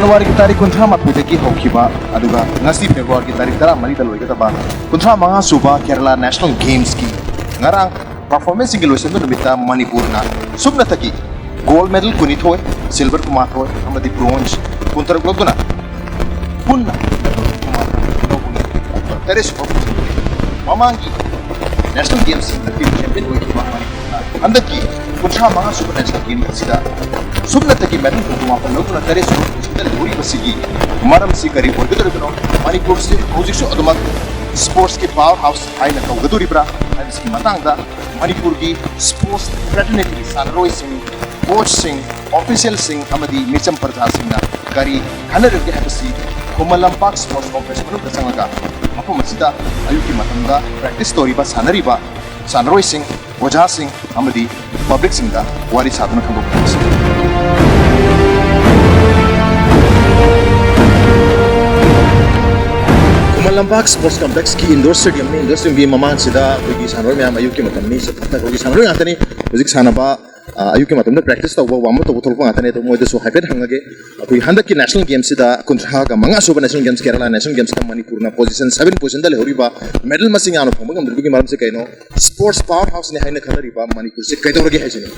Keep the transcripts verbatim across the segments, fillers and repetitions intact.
ꯖꯅꯋꯥꯔꯤꯒꯤ ꯇꯥꯔꯤꯛ ꯀꯨꯟꯊ꯭ꯔꯥ ꯃꯥꯊꯣꯏꯗꯒꯤ ꯍꯧꯈꯤꯕ, ꯑꯗꯨꯒ ꯉꯁꯤ ꯐꯦꯕ꯭ꯔꯨꯋꯥꯔꯤꯒꯤ ꯇꯥꯔꯤꯛ ꯇꯔꯥ ꯃꯔꯤꯗ ꯂꯣꯏꯒꯗꯕ ꯀꯨꯟꯊ꯭ꯔꯥ ꯃꯉꯥ ꯁꯨꯕ ꯀꯦꯔꯂꯥ ꯅꯦꯁꯅꯦꯜ ꯒꯦꯝꯁꯀꯤ ꯉꯔꯥꯡ ꯄꯔꯐꯣꯔꯃꯦꯟꯁꯁꯤꯡꯒꯤ ꯂꯣꯏꯁꯤꯟꯕ ꯅꯨꯃꯤꯠꯇ ꯃꯅꯤꯄꯨꯔꯅ ꯁꯨꯞꯅꯇꯒꯤ ꯒꯣꯜꯗ ꯃꯦꯗꯜ ꯀꯨꯟꯅꯤꯊꯣꯏ, ꯁꯤꯜꯚꯔ ꯀꯨꯟꯃꯥꯊꯣꯏ ꯑꯃꯗꯤ ꯕ꯭ꯔꯣꯟꯖ ꯀꯨꯟꯇꯔꯨꯛ ꯂꯧꯗꯨꯅ ꯄꯨꯟꯅ ꯇꯔꯦꯠ ꯁꯨꯕ ꯃꯃꯥꯡꯒꯤ ꯅꯦꯁꯅꯦꯜ ꯒꯦꯝꯁꯁꯤꯡꯗ ꯇꯤꯝ ꯆꯦꯝꯄꯤꯌꯟ ꯑꯣꯏꯈꯤꯕ ꯃꯅꯤꯄꯨꯔꯅ ꯍꯟꯗꯛꯀꯤ ꯀꯨꯟꯊ꯭ꯔꯥ ꯃꯉꯥ ꯁꯨꯕ ꯅꯦꯁꯅꯦꯜ ꯒꯦꯝ ꯑꯁꯤꯗ ꯁꯨꯞꯅꯇꯒꯤ ꯃꯦꯗꯜ ꯀꯨꯟꯃꯥꯄꯟ ꯂꯧꯗꯨꯅ ꯇꯔꯦꯠ ꯁꯨꯕ ꯄꯣꯖꯤꯁꯟꯗ ꯂꯩꯍꯧꯔꯤꯕꯁꯤꯒꯤ ꯃꯔꯝꯁꯤ ꯀꯔꯤ ꯑꯣꯏꯒꯗꯧꯔꯤꯕꯅꯣ? ꯃꯅꯤꯄꯨꯔꯁꯤ ꯍꯧꯖꯤꯛꯁꯨ ꯑꯗꯨꯃꯛ ꯁ꯭ꯄꯣꯔꯠꯁꯀꯤ ꯄꯥꯋꯔ ꯍꯥꯎꯁ ꯍꯥꯏꯅ ꯀꯧꯒꯗꯧꯔꯤꯕ꯭ꯔꯥ ꯍꯥꯏꯕꯁꯤꯒꯤ ꯃꯇꯥꯡꯗ ꯃꯅꯤꯄꯨꯔꯒꯤ ꯁ꯭ꯄꯣꯔꯠꯁ ꯐ꯭ꯔꯦꯇꯔꯅꯤꯇꯤꯒꯤ ꯁꯥꯟꯅꯔꯣꯏꯁꯤꯡ, ꯀꯣꯆꯁꯤꯡ, ꯑꯣꯐꯤꯁꯤꯌꯦꯜꯁꯤꯡ ꯑꯃꯗꯤ ꯃꯤꯆꯝ ꯄ꯭ꯔꯖꯥꯁꯤꯡꯅ ꯀꯔꯤ ꯈꯟꯅꯔꯤꯕꯒꯦ ꯍꯥꯏꯕꯁꯤ ꯈꯨꯃꯟ ꯂꯝꯄꯥꯛ ꯁ꯭ꯄꯣꯔꯠꯁ ꯀꯣꯝꯄ꯭ꯂꯦꯛꯁ ꯃꯅꯨꯡꯗ ꯆꯪꯂꯒ ꯃꯐꯝ ꯑꯁꯤꯗ ꯑꯌꯨꯛꯀꯤ ꯃꯇꯝꯗ ꯄ꯭ꯔꯦꯛꯇꯤꯁ ꯇꯧꯔꯤꯕ, ꯁꯥꯟꯅꯔꯤꯕ ꯁꯥꯟꯅꯔꯣꯏꯁꯤꯡ, ꯑꯣꯖꯥꯁꯤꯡ ꯑꯃꯗꯤ ꯄꯕ꯭ꯂꯤꯛꯁꯤꯡꯗ ꯋꯥꯔꯤ ꯁꯥꯗꯨꯅ ꯈꯪꯗꯣꯛꯃꯤꯟꯅꯁꯤ꯫ ꯈꯨꯃꯟ ꯂꯝꯄꯥꯛ ꯁ꯭ꯄꯣꯔꯠꯁ ꯀꯝꯄ꯭ꯂꯦꯛꯁꯀꯤ ꯏꯟꯗꯣꯔ ꯁ꯭ꯇꯦꯗꯤꯌꯝꯅꯤ꯫ ꯏꯟꯗꯣꯔ ꯁ꯭ꯇꯦꯗꯤꯌꯝꯒꯤ ꯃꯃꯥꯡꯁꯤꯗ ꯑꯩꯈꯣꯏꯒꯤ ꯁꯥꯟꯅꯔꯣꯏ ꯃꯌꯥꯝ, ꯑꯌꯨꯛꯀꯤ ꯃꯇꯝꯅꯤ, ꯁꯥꯟꯅꯔꯣꯏ ꯉꯥꯛꯇꯅꯤ ꯍꯧꯖꯤꯛ ꯁꯥꯟꯅꯕ꯫ ꯑ, ꯑꯌꯨꯛꯀꯤ ꯃꯇꯝꯗ ꯄ꯭ꯔꯦꯛꯇꯤꯁ ꯇꯧꯕ, ꯋꯥꯔꯝ ꯑꯞ ꯇꯧꯕ ꯊꯣꯛꯂꯛꯄ ꯉꯥꯛꯇꯅꯦ꯫ ꯑꯗꯣ ꯃꯣꯏꯗꯁꯨ ꯍꯥꯏꯐꯦꯠ ꯍꯪꯉꯒꯦ꯫ ꯑꯩꯈꯣꯏ ꯍꯟꯗꯛꯀꯤ ꯅꯦꯁꯅꯦꯜ ꯒꯦꯝꯁꯤꯗ, ꯀꯨꯟꯊ꯭ꯔꯥꯒ ꯃꯉꯥ ꯁꯨꯕ ꯅꯦꯁꯅꯦꯜ ꯒꯦꯝꯁ, ꯀꯦꯔꯂꯥ ꯅꯦꯁꯅꯦꯜ ꯒꯦꯝꯁꯇ ꯃꯅꯤꯄꯨꯔꯅ ꯄꯣꯖꯤꯁꯟ ꯁꯚꯦꯟ ꯄꯣꯖꯤꯁꯟꯗ ꯂꯩꯍꯧꯔꯤꯕ, ꯃꯦꯗꯜ ꯃꯁꯤꯡ ꯌꯥꯝꯅ ꯐꯪꯕ ꯉꯝꯗ꯭ꯔꯤꯕꯒꯤ ꯃꯔꯝꯁꯦ ꯀꯩꯅꯣ? ꯁ꯭ꯄꯣꯔꯠꯁ ꯄꯥꯋꯔ ꯍꯥꯎꯁꯅꯤ ꯍꯥꯏꯅ ꯈꯟꯅꯔꯤꯕ ꯃꯅꯤꯄꯨꯔꯁꯦ ꯀꯩꯗꯧꯔꯒꯦ ꯍꯥꯏꯁꯤꯅꯤ꯫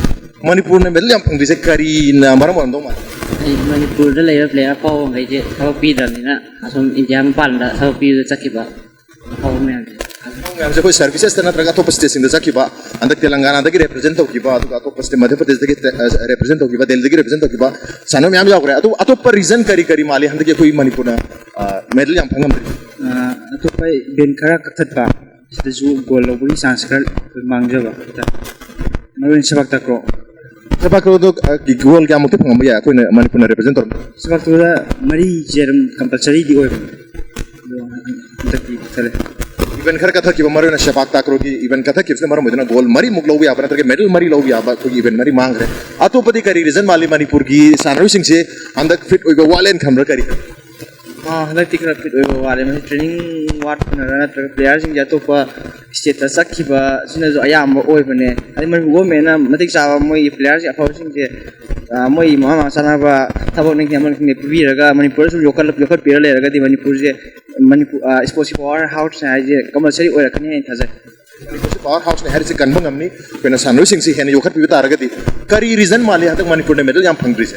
ꯃꯅꯤꯄꯨꯔꯅ ꯃꯦꯗꯜ ꯌꯥꯝ ꯐꯪꯗ꯭ꯔꯤꯁꯦ ꯀꯔꯤꯅ ꯃꯔꯝ ꯑꯣꯏꯔꯝꯗꯧ ꯃꯥꯜꯂꯤ? ꯑꯩ ꯃꯅꯤꯄꯨꯔꯗ ꯂꯩꯕ ꯄ꯭ꯂꯦꯌꯔ ꯑꯐꯥꯎꯕꯈꯩꯁꯦ ꯊꯕꯛ ꯄꯤꯗ꯭ꯔꯕꯅꯤꯅ ꯑꯁꯣꯝ ꯏꯟꯗꯤꯌꯥ ꯃꯄꯥꯟꯗ ꯊꯕꯛ ꯄꯤꯕꯗ ꯆꯠꯈꯤꯕ ꯑꯐꯥꯎꯕ ꯃꯌꯥꯝꯁꯦ꯫ ꯃꯌꯥꯝꯁꯦ ꯑꯩꯈꯣꯏ ꯁꯔꯚꯤꯁꯦꯁꯇ ꯅꯠꯇ꯭ꯔꯒ ꯑꯇꯣꯞꯄ ꯁ꯭ꯇꯦꯠꯁꯤꯡꯗ ꯆꯠꯈꯤꯕ, ꯍꯟꯗꯛ ꯇꯦꯂꯪꯒꯥꯅꯥꯗꯒꯤ ꯔꯦꯄ꯭ꯔꯖꯦꯟ ꯇꯧꯈꯤꯕ, ꯑꯗꯨꯒ ꯑꯇꯣꯞꯄ ꯁ꯭ꯇꯦꯠ, ꯃꯙ꯭ꯌ ꯄ꯭ꯔꯗꯦꯁꯇꯒꯤ ꯔꯦꯄ꯭ꯔꯖꯦꯟ ꯇꯧꯈꯤꯕ, ꯗꯦꯜꯂꯤꯗꯒꯤ ꯔꯦꯄ꯭ꯔꯖꯦꯟ ꯇꯧꯈꯤꯕ ꯁꯥꯟꯅꯔꯣꯏ ꯃꯌꯥꯝ ꯌꯥꯎꯈ꯭ꯔꯦ꯫ ꯑꯗꯨ ꯑꯇꯣꯞꯄ ꯔꯤꯖꯟ ꯀꯔꯤ ꯀꯔꯤ ꯃꯥꯜꯂꯤ ꯍꯟꯗꯛꯀꯤ ꯑꯩꯈꯣꯏ ꯃꯅꯤꯄꯨꯔꯅ, ꯑ, ꯃꯦꯗꯜ ꯌꯥꯝ ꯐꯪ ꯉꯝꯗ꯭ꯔꯤ? ꯑ, ꯑꯇꯣꯞꯄ ꯏꯚꯦꯟ ꯈꯔ ꯀꯛꯊꯠꯄ, ꯁꯤꯗꯁꯨ ꯒꯣꯜ ꯂꯧꯕꯒꯤ ꯆꯥꯟꯁ ꯈꯔ ꯑꯩꯈꯣꯏ ꯃꯥꯡꯖꯕ ꯍꯥꯏꯇꯥꯔꯦ꯫ ꯃꯔꯨ ꯑꯣꯏꯅ ꯁꯦꯄꯥꯛ ꯇꯥꯀ꯭ꯔꯣ꯫ ꯁꯦꯄꯥꯛ ꯇꯥꯀ꯭ꯔꯣꯗꯣ, ꯑ, ꯒꯣꯜ ꯀꯌꯥꯃꯨꯛꯇꯤ ꯐꯪꯉꯝꯕ ꯌꯥꯏ ꯑꯩꯈꯣꯏꯅ, ꯃꯅꯤꯄꯨꯔꯅ ꯔꯦꯄ꯭ꯔꯖꯦꯟ ꯇꯧꯔꯝꯕ? ꯁꯦꯄꯥꯛ ꯇꯥꯀ꯭ꯔꯣꯗ ꯃꯔꯤꯁꯦ ꯑꯗꯨꯝ ꯀꯝꯄꯜꯁꯔꯤꯗꯤ ꯑꯣꯏꯕꯅꯤ꯫ ꯑꯗꯣ ꯍꯟꯗꯛꯇꯤ ꯆꯠꯂꯦ꯫ ꯏꯚꯦꯟ ꯈꯔ ꯀꯛꯊꯠꯈꯤꯕ, ꯃꯔꯨ ꯑꯣꯏꯅ ꯁꯦꯄꯥꯛ ꯇꯥꯀ꯭ꯔꯣꯒꯤ ꯏꯚꯦꯟ ꯀꯛꯊꯠꯈꯤꯕꯁꯤꯅ ꯃꯔꯝ ꯑꯣꯏꯗꯨꯅ ꯒꯣꯜ ꯃꯔꯤꯃꯨꯛ ꯂꯧꯕ ꯌꯥꯕ ꯅꯠꯇ꯭ꯔꯒ ꯃꯦꯗꯜ ꯃꯔꯤ ꯂꯧꯕ ꯌꯥꯕ ꯑꯩꯈꯣꯏꯒꯤ ꯏꯚꯦꯟ ꯃꯔꯤ ꯃꯥꯡꯈ꯭ꯔꯦ꯫ ꯑꯇꯣꯞꯄꯗꯤ ꯀꯔꯤ ꯔꯤꯖꯟ ꯃꯥꯜꯂꯤ ꯃꯅꯤꯄꯨꯔꯒꯤ ꯁꯥꯟꯅꯔꯣꯏꯁꯤꯡꯁꯦ ꯍꯟꯗꯛ ꯐꯤꯠ ꯑꯣꯏꯕ ꯋꯥꯠꯂꯦꯅ ꯈꯟꯕ꯭ꯔꯥ, ꯀꯔꯤ? ꯑꯥ, ꯍꯟꯗꯛꯇꯤ ꯈꯔ ꯐꯤꯠ ꯑꯣꯏꯕ ꯋꯥꯠꯂꯦ꯫ ꯃꯁꯤ ꯇ꯭ꯔꯦꯅꯤꯡ ꯋꯥꯠꯄꯅꯔ ꯅꯠꯇ꯭ꯔꯒ ꯄ꯭ꯂꯦꯌꯥꯔꯁꯤꯡꯁꯦ ꯑꯇꯣꯞꯄ ꯁ꯭ꯇꯦꯠꯇ ꯆꯠꯈꯤꯕ ꯁꯤꯅꯁꯨ ꯑꯌꯥꯝꯕ ꯑꯣꯏꯕꯅꯦ꯫ ꯑꯗꯩ ꯃꯅꯤꯄꯨꯔ ꯒꯣꯔꯃꯦꯟꯅ ꯃꯇꯤꯛ ꯆꯥꯕ ꯃꯣꯏꯒꯤ ꯄ꯭ꯂꯦꯌꯥꯔꯁꯤꯡ ꯑꯐꯕꯁꯤꯡꯁꯦ ꯑ, ꯃꯣꯏ ꯃꯃꯥ ꯃꯆꯥꯅꯕ ꯊꯕꯛꯅꯤ ꯈꯪꯗꯦ, ꯑꯃꯅꯤ ꯈꯪꯗꯦ ꯄꯤꯕꯤꯔꯒ ꯃꯅꯤꯄꯨꯔꯗꯁꯨ ꯌꯣꯛꯈꯠꯂ-, ꯌꯣꯛꯈꯠꯄꯤꯔ ꯂꯩꯔꯒꯗꯤ ꯃꯅꯤꯄꯨꯔꯁꯦ ꯃꯅꯤꯄꯨꯔ, ꯑ, sports ꯀꯤ power house ꯅꯦ ꯍꯥꯏꯁꯦ compulsory ꯑꯣꯏꯔꯛꯀꯅꯤ ꯍꯥꯏꯅ ꯊꯥꯖꯩ꯫ ꯃꯅꯤꯄꯨꯔꯁꯦ power house ꯅꯦ ꯍꯥꯏꯔꯤꯁꯦ ꯀꯟꯕ ꯉꯝꯅꯤ꯫ ꯑꯩꯈꯣꯏꯅ ꯁꯥꯟꯅꯔꯣꯏꯁꯤꯡꯁꯤ ꯍꯦꯟꯅ ꯌꯣꯛꯈꯠꯄꯤꯕ ꯇꯥꯔꯒꯗꯤ꯫ ꯀꯔꯤ reason ꯃꯥꯜꯂꯤ ꯍꯟꯗꯛ ꯃꯅꯤꯄꯨꯔꯅ medal ꯌꯥꯝ ꯐꯪꯗ꯭ꯔꯤꯁꯦ?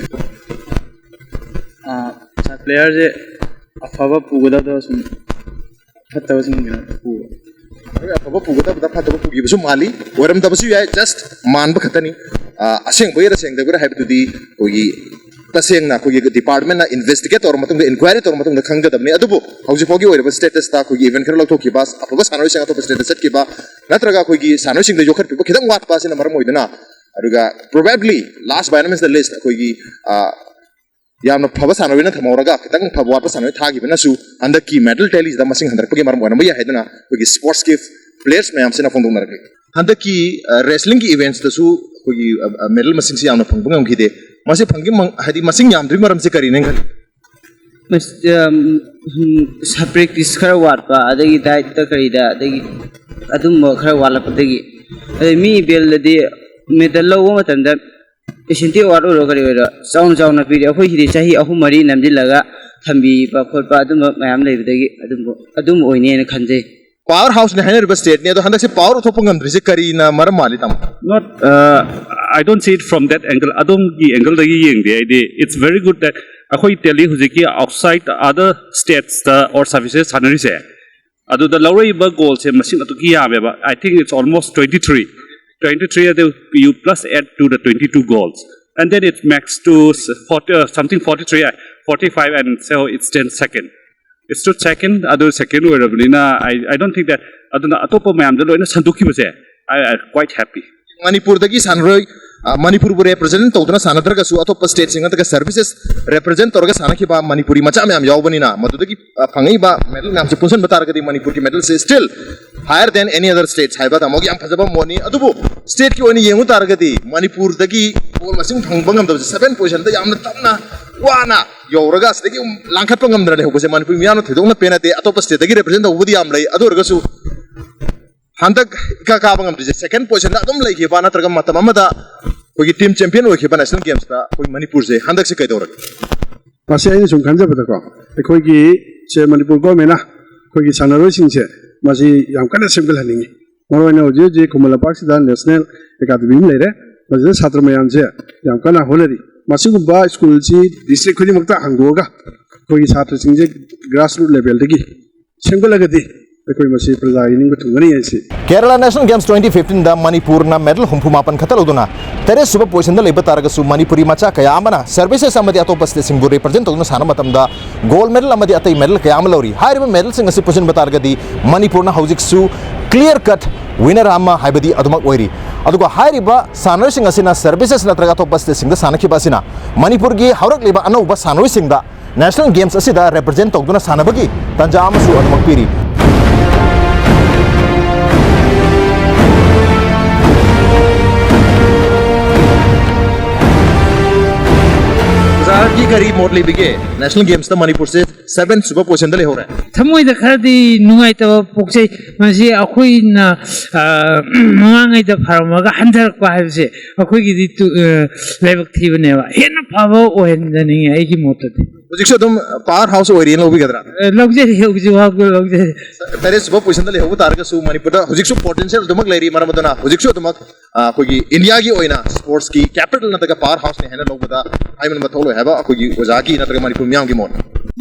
ꯑ, ꯁꯥ-, player ꯁꯦ ꯑꯐꯕ ꯄꯨꯒꯗꯕꯗꯣ ꯁꯨꯝ ꯐꯠꯇꯕꯁꯤꯡꯗꯨꯅ ꯄꯨꯕ꯫ ꯍꯣꯏ, ꯑꯐꯕ ꯄꯨꯒꯗꯕꯗ ꯐꯠꯇꯕ ꯄꯨꯈꯤꯕꯁꯨ ꯃꯥꯜꯂꯤ, ꯑꯣꯏꯔꯝꯗꯕꯁꯨ ꯌꯥꯏ, just ꯃꯥꯟꯕ ꯈꯛꯇꯅꯤ꯫ ꯑ, ꯑꯁꯦꯡꯕꯩꯔ ꯁꯦꯡꯗꯕꯩꯔ ꯍꯥꯏꯕꯗꯨꯗꯤ ꯑꯩꯈꯣꯏꯒꯤ ꯇꯁꯦꯡꯅ ꯑꯩꯈꯣꯏꯒꯤ department ꯅ investigate ꯇꯧꯔ ꯃꯇꯨꯡꯗ, inquiry ꯇꯧꯔ ꯃꯇꯨꯡꯗ ꯈꯪꯒꯗꯕꯅꯤ꯫ ꯑꯗꯨꯕꯨ ꯍꯧꯖꯤꯛ ꯐꯥꯎꯒꯤ ꯑꯣꯏꯔꯕ status ꯇ ꯑꯩꯈꯣꯏꯒꯤ event ꯈꯔ ꯂꯧꯊꯣꯛꯈꯤꯕ, ꯑꯐꯕ ꯁꯥꯟꯅꯔꯣꯏꯁꯤꯡ ꯑꯇꯣꯞꯄ state ꯇ ꯆꯠꯈꯤꯕ, ꯅꯠꯇ꯭ꯔꯒ ꯑꯩꯈꯣꯏꯒꯤ ꯁꯥꯟꯅꯔꯣꯏꯁꯤꯡꯗ ꯌꯣꯛꯈꯠꯄꯤꯕ ꯈꯤꯇꯪ ꯋꯥꯠꯄ ꯑꯁꯤꯅ ꯃꯔꯝ ꯑꯣꯏꯗꯨꯅ, ꯑꯗꯨꯒ probably last by unanimous list ꯑꯩꯈꯣꯏꯒꯤ, ꯑ, ꯌꯥꯝꯅ ꯐꯕ ꯁꯥꯟꯅꯔꯣꯏꯅ ꯊꯝꯍꯧꯔꯒ ꯈꯤꯇꯪ ꯐꯕ ꯋꯥꯠꯄ ꯁꯥꯟꯅꯔꯣꯏ ꯊꯥꯈꯤꯕꯅꯁꯨ ꯍꯟꯗꯛꯀꯤ medal tally ꯁꯤꯗ ꯃꯁꯤꯡ ꯍꯟꯊꯔꯛꯄꯒꯤ ꯃꯔꯝ ꯑꯣꯏꯔꯝꯕ ꯌꯥꯏ ꯍꯥꯏꯗꯨꯅ ꯑꯩꯈꯣꯏꯒꯤ sports ꯀꯤ players ꯃꯌꯥꯝꯁꯤꯅ ꯐꯣꯡꯗꯣꯛꯅꯔꯛꯂꯤ꯫ ꯍꯟꯗꯛꯀꯤ, ꯑ, wrestling ꯒꯤ events ꯇꯁꯨ ꯑꯩꯈꯣꯏꯒꯤ, ꯑ, ꯑ, medal ꯃꯁꯤꯡꯁꯤ ꯌꯥꯝꯅ ꯐꯪꯕ ꯉꯝꯈꯤꯗꯦ꯫ ꯃꯁꯤ ꯐꯪꯈꯤ ꯃꯪ-, ꯍꯥꯏꯗꯤ ꯃꯁꯤꯡ ꯌꯥꯝꯗ꯭ꯔꯤ ꯃꯔꯝꯁꯤ ꯀꯔꯤꯅꯦ ꯈꯜꯂꯤ? ꯃꯁ-, ꯑꯝ, ꯎꯝ, ꯁ-, practice ꯈꯔ ꯋꯥꯠꯄ, ꯑꯗꯒꯤ diet ꯇ ꯀꯔꯤꯗ, ꯑꯗꯒꯤ ꯑꯗꯨꯝꯕ ꯈꯔ ꯋꯥꯠꯂꯛꯄꯗꯒꯤ, ꯑꯗꯩ ꯃꯤ ꯕꯦꯜꯗꯗꯤ medal ꯂꯧꯕ ꯃꯇꯝꯗ incentive award ꯑꯣꯏꯔꯣ ꯀꯔꯤ ꯑꯣꯏꯔꯣ ꯆꯥꯎꯅ ꯆꯥꯎꯅ ꯄꯤꯔꯤ꯫ ꯑꯩꯈꯣꯏ ꯁꯤꯗꯤ ꯆꯍꯤ ꯑꯍꯨꯝ ꯃꯔꯤ ꯅꯝꯁꯤꯜꯂꯒ ꯊꯝꯕꯤꯕ ꯈꯣꯠꯄ ꯑꯗꯨꯝꯕ ꯃꯌꯥꯝ ꯂꯩꯕꯗꯒꯤ ꯑꯗꯨꯝꯕ, ꯑꯗꯨꯝꯕ ꯑꯣꯏꯅꯦꯅ ꯈꯟꯖꯩ꯫ Power house ꯅꯦ ꯍꯥꯏꯅꯔꯤꯕ state ꯅꯤ, ꯑꯗꯣ ꯍꯟꯗꯛꯁꯦ power ꯎꯠꯊꯣꯛꯄ ꯉꯝꯗ꯭ꯔꯤꯁꯦ ꯀꯔꯤꯅ ꯃꯔꯝ ꯃꯥꯜꯂꯤ, ꯇꯥꯃꯣ? Not, uh, I don't see it from that angle. ꯑꯗꯣꯝꯒꯤ angle ꯗꯒꯤ ꯌꯦꯡꯗꯦ ꯑꯩꯗꯤ꯫ It's very good that ꯑꯩꯈꯣꯏ tally ꯍꯧꯖꯤꯛꯀꯤ outside other states ꯇ or services ꯁꯥꯟꯅꯔꯤꯁꯦ, ꯑꯗꯨꯗ ꯂꯧꯔꯛꯏꯕ goal ꯁꯦ ꯃꯁꯤꯡ ꯑꯗꯨꯛꯀꯤ ꯌꯥꯝꯃꯦꯕ꯫ I think it's almost twenty three. Twenty three ꯑꯗꯨ you plus add to the twenty two goals. And then it max to forty, uh, something forty three, forty five, and so it stands second. It's to second, ꯑꯗꯨ second ꯑꯣꯏꯔꯕꯅꯤꯅ, I, I don't think that, ꯑꯗꯨꯅ ꯑꯇꯣꯞꯄ ꯃꯌꯥꯝꯗ ꯂꯣꯏꯅ ꯁꯟꯗꯣꯛꯈꯤꯕꯁꯦ, I, I quite happy. ꯃꯅꯤꯄꯨꯔꯗꯒꯤ ꯁꯥꯟꯅꯔꯣꯏ, ꯑ, ꯃꯅꯤꯄꯨꯔꯕꯨ represent ꯇꯧꯗꯨꯅ ꯁꯥꯟꯅꯗ꯭ꯔꯒꯁꯨ ꯑꯇꯣꯞꯄ state ꯁꯤꯡ ꯅꯠꯇ꯭ꯔꯒ services represent ꯇꯧꯔꯒ ꯁꯥꯟꯅꯈꯤꯕ ꯃꯅꯤꯄꯨꯔꯤ ꯃꯆꯥ ꯃꯌꯥꯝ ꯌꯥꯎꯕꯅꯤꯅ ꯃꯗꯨꯗꯒꯤ, ꯑ, ꯐꯪꯉꯛꯏꯕ medal ꯃꯌꯥꯝꯁꯦ ꯄꯨꯟꯁꯤꯟꯕ ꯇꯥꯔꯒꯗꯤ ꯃꯅꯤꯄꯨꯔꯒꯤ medal ꯁꯦ still higher than any other states ꯍꯥꯏꯕ ꯇꯥꯃꯣꯒꯤ ꯌꯥꯝ ꯐꯖꯕ ꯃꯣꯠꯅꯤ꯫ ꯑꯗꯨꯕꯨ state ꯀꯤ ꯑꯣꯏꯅ ꯌꯦꯡꯉꯨ ꯇꯥꯔꯒꯗꯤ ꯃꯅꯤꯄꯨꯔꯗꯒꯤ gold ꯃꯁꯤꯡ ꯐꯪꯕ ꯉꯝꯗꯕꯁꯦ, seven position ꯗ ꯌꯥꯝꯅ ꯇꯞꯅ ꯋꯥꯅ ꯌꯧꯔꯒ ꯑꯁꯤꯗꯒꯤ ꯑꯃꯨꯛ ꯂꯥꯡꯈꯠꯄ ꯉꯝꯗꯅ ꯂꯩꯍꯧꯕꯁꯦ ꯃꯅꯤꯄꯨꯔ ꯃꯤꯌꯥꯝꯅ ꯊꯣꯏꯗꯣꯛꯅ ꯄꯦꯟꯅꯗꯦ꯫ ꯑꯇꯣꯞꯄ state ꯇꯒꯤ represent ꯇꯧꯕꯕꯨꯗꯤ ꯌꯥꯝ ꯂꯩ, ꯑꯗꯨ ꯑꯣꯏꯔꯒꯁꯨ ꯍꯟꯗꯛ ꯏꯀꯥ ꯀꯥꯕ ꯉꯝꯗ꯭ꯔꯤꯁꯦ second position ꯗ ꯑꯗꯨꯝ ꯂꯩꯈꯤꯕ, ꯅꯠꯇ꯭ꯔꯒ ꯃꯇꯝ ꯑꯃꯗ ꯑꯩꯈꯣꯏꯒꯤ ꯇꯤꯝ ꯆꯦꯝꯄꯤꯌꯟ ꯑꯣꯏꯈꯤꯕ ꯅꯦꯁꯅꯦꯜ ꯒꯦꯝꯁꯇ ꯑꯩꯈꯣꯏ ꯃꯅꯤꯄꯨꯔꯁꯦ ꯍꯟꯗꯛꯁꯦ ꯀꯩꯗꯧꯔꯒꯦ? ꯃꯁꯤ ꯑꯩꯅ ꯁꯨꯝ ꯈꯟꯖꯕꯗꯀꯣ, ꯑꯩꯈꯣꯏꯒꯤ ꯁꯦ ꯃꯅꯤꯄꯨꯔ ꯒꯣꯔꯃꯦꯟꯅ ꯑꯩꯈꯣꯏꯒꯤ ꯁꯥꯟꯅꯔꯣꯏꯁꯤꯡꯁꯦ ꯃꯁꯤ ꯌꯥꯝ ꯀꯟꯅ ꯁꯦꯝꯒꯠꯍꯟꯅꯤꯡꯉꯤ꯫ ꯃꯔꯨꯑꯣꯏꯅ ꯍꯧꯖꯤꯛ ꯍꯧꯖꯤꯛ ꯈꯨꯃꯟ ꯂꯝꯄꯥꯛꯁꯤꯗ ꯅꯦꯁꯅꯦꯜ ꯑꯦꯀꯥꯗꯃꯤ ꯑꯃ ꯂꯩꯔꯦ, ꯃꯁꯤꯗ ꯁꯥꯇ꯭ꯔ ꯃꯌꯥꯝꯁꯦ ꯌꯥꯝ ꯀꯟꯅ ꯍꯣꯠꯅꯔꯤ꯫ ꯃꯁꯤꯒꯨꯝꯕ ꯁ꯭ꯀꯨꯜꯁꯤ ꯗꯤꯁꯇ꯭ꯔꯤꯛ ꯈꯨꯗꯤꯡꯃꯛꯇ ꯍꯥꯡꯗꯣꯛꯑꯒ ꯑꯩꯈꯣꯏꯒꯤ ꯁꯥꯇ꯭ꯔꯁꯤꯡꯁꯦ ꯒ꯭ꯔꯥꯁꯔꯨꯠ ꯂꯦꯚꯦꯜꯗꯒꯤ ꯁꯦꯝꯒꯠꯂꯒꯗꯤ ꯑꯩꯈꯣꯏ ꯃꯁꯤ ꯄ꯭ꯔꯖꯥꯒꯤ ꯅꯤꯡꯕ ꯊꯨꯡꯒꯅꯤ ꯍꯥꯏꯁꯤ꯫ Kerala National Games twenty fifteen ꯗ ꯃꯅꯤꯄꯨꯔꯅ ꯃꯦꯗꯜ ꯍꯨꯝꯐꯨ ꯃꯥꯄꯟ ꯈꯛꯇ ꯂꯧꯗꯨꯅ ꯇꯔꯦꯠ ꯁꯨꯕ ꯄꯣꯖꯤꯁꯟꯗ ꯂꯩꯕ ꯇꯥꯔꯒꯁꯨ, ꯃꯅꯤꯄꯨꯔꯤ ꯃꯆꯥ ꯀꯌꯥ ꯑꯃꯅ ꯁꯔꯚꯤꯁꯦꯁ ꯑꯃꯗꯤ ꯑꯇꯣꯞꯄ ꯁ꯭ꯇꯦꯠꯁꯤꯡꯕꯨ ꯔꯤꯄ꯭ꯔꯖꯦꯟ ꯇꯧꯗꯨꯅ ꯁꯥꯟꯅꯕ ꯃꯇꯝꯗ ꯒꯣꯜꯗ ꯃꯦꯗꯜ ꯑꯃꯗꯤ ꯑꯇꯩ ꯃꯦꯗꯜ ꯀꯌꯥ ꯑꯃ ꯂꯧꯔꯤ꯫ ꯍꯥꯏꯔꯤꯕ ꯃꯦꯗꯜꯁꯤꯡ ꯑꯁꯤ ꯄꯨꯟꯁꯤꯟꯕ ꯇꯥꯔꯒꯗꯤ ꯃꯅꯤꯄꯨꯔꯅ ꯍꯧꯖꯤꯛꯁꯨ ꯀ꯭ꯂꯤꯌꯔ ꯀꯠ ꯋꯤꯅꯔ ꯑꯃ ꯍꯥꯏꯕꯗꯤ ꯑꯗꯨꯃꯛ ꯑꯣꯏꯔꯤ꯫ ꯑꯗꯨꯒ ꯍꯥꯏꯔꯤꯕ ꯁꯥꯟꯅꯔꯣꯏꯁꯤꯡ ꯑꯁꯤꯅ ꯁꯔꯚꯤꯁꯦꯁ ꯅꯠꯇ꯭ꯔꯒ ꯑꯇꯣꯞꯄ ꯁ꯭ꯇꯦꯠꯁꯤꯡꯗ ꯁꯥꯟꯅꯈꯤꯕ ꯑꯁꯤꯅ ꯃꯅꯤꯄꯨꯔꯒꯤ ꯍꯧꯔꯛꯂꯤꯕ ꯑꯅꯧꯕ ꯁꯥꯟꯅꯔꯣꯏꯁꯤꯡꯗ ꯅꯦꯁꯅꯦꯜ ꯒꯦꯝꯁ ꯑꯁꯤꯗ ꯔꯤꯄ꯭ꯔꯖꯦꯟ ꯇꯧꯗꯨꯅ ꯁꯥꯟꯅꯕꯒꯤ ꯇꯥꯟꯖꯥ ꯑꯃꯁꯨ ꯑꯗꯨꯃꯛ ꯄꯤꯔꯤ꯫ ꯑꯣꯖꯥꯒꯤ ꯀꯔꯤ ꯃꯣꯠ ꯂꯩꯕꯤꯒꯦ? ꯅꯦꯁꯅꯦꯜ ꯒꯦꯝꯁꯇ ꯃꯅꯤꯄꯨꯔꯁꯦ ꯁꯚꯦꯟ ꯁꯨꯕ ꯄꯣꯖꯤꯁꯟꯗ ꯂꯩꯍꯧꯔꯦ꯫ ꯊꯃꯣꯏꯗ ꯈꯔꯗꯤ ꯅꯨꯡꯉꯥꯏꯇꯕ ꯄꯣꯛꯆꯩ꯫ ꯃꯁꯤ ꯑꯩꯈꯣꯏꯅ, ꯑ, ꯃꯃꯥꯡꯉꯩꯗ ꯐꯔꯝꯃꯒ ꯍꯟꯊꯔꯛꯄ ꯍꯥꯏꯕꯁꯦ ꯑꯩꯈꯣꯏꯒꯤꯗꯤ ꯇꯨ-, ꯑ, ꯂꯥꯏꯕꯛ ꯊꯤꯕꯅꯦꯕ꯫ ꯍꯦꯟꯅ ꯐꯕ ꯑꯣꯏꯍꯟꯖꯅꯤꯡꯉꯤ ꯑꯩꯒꯤ ꯃꯣꯠꯇꯗꯤ꯫ ꯍꯧꯖꯤꯛꯁꯨ ꯑꯗꯨꯝ ꯄꯥꯋꯔ ꯍꯥꯎꯁ ꯑꯣꯏꯔꯤꯅ ꯂꯧꯕꯤꯒꯗ꯭ꯔꯥ? ꯑ, ꯂꯧꯖꯔꯤ, ꯍꯧꯖꯤꯛ ꯐꯥꯎꯕ ꯂꯧꯖꯔꯤ꯫ ꯇꯔꯦꯠ ꯁꯨꯕ ꯄꯣꯖꯤꯁꯟꯗ ꯂꯩꯍꯧꯕ ꯇꯥꯔꯒꯁꯨ ꯃꯅꯤꯄꯨꯔꯗ ꯍꯧꯖꯤꯛꯁꯨ ꯄꯣꯇꯦꯟꯁꯤꯌꯦꯜ ꯑꯗꯨꯃꯛ ꯂꯩꯔꯤ꯫ ꯃꯔꯝ ꯑꯗꯨꯅ ꯍꯧꯖꯤꯛꯁꯨ ꯑꯗꯨꯃꯛ, ꯑ, ꯑꯩꯈꯣꯏꯒꯤ ꯏꯟꯗꯤꯌꯥꯒꯤ ꯑꯣꯏꯅ ꯁ꯭ꯄꯣꯔꯠꯁꯀꯤ ꯀꯦꯄꯤꯇꯦꯜ ꯅꯠꯇ꯭ꯔꯒ ꯄꯥꯋꯔ ꯍꯥꯎꯁꯅꯤ ꯍꯥꯏꯅ ꯂꯧꯕꯗ ꯍꯥꯏꯃꯟꯕ ꯊꯣꯛꯂꯣꯏ ꯍꯥꯏꯕ ꯑꯩꯈꯣꯏꯒꯤ ꯑꯣꯖꯥꯒꯤ ꯅꯠꯇ꯭ꯔꯒ ꯃꯅꯤꯄꯨꯔ ꯃꯤꯌꯥꯝꯒꯤ ꯃꯣꯠ꯫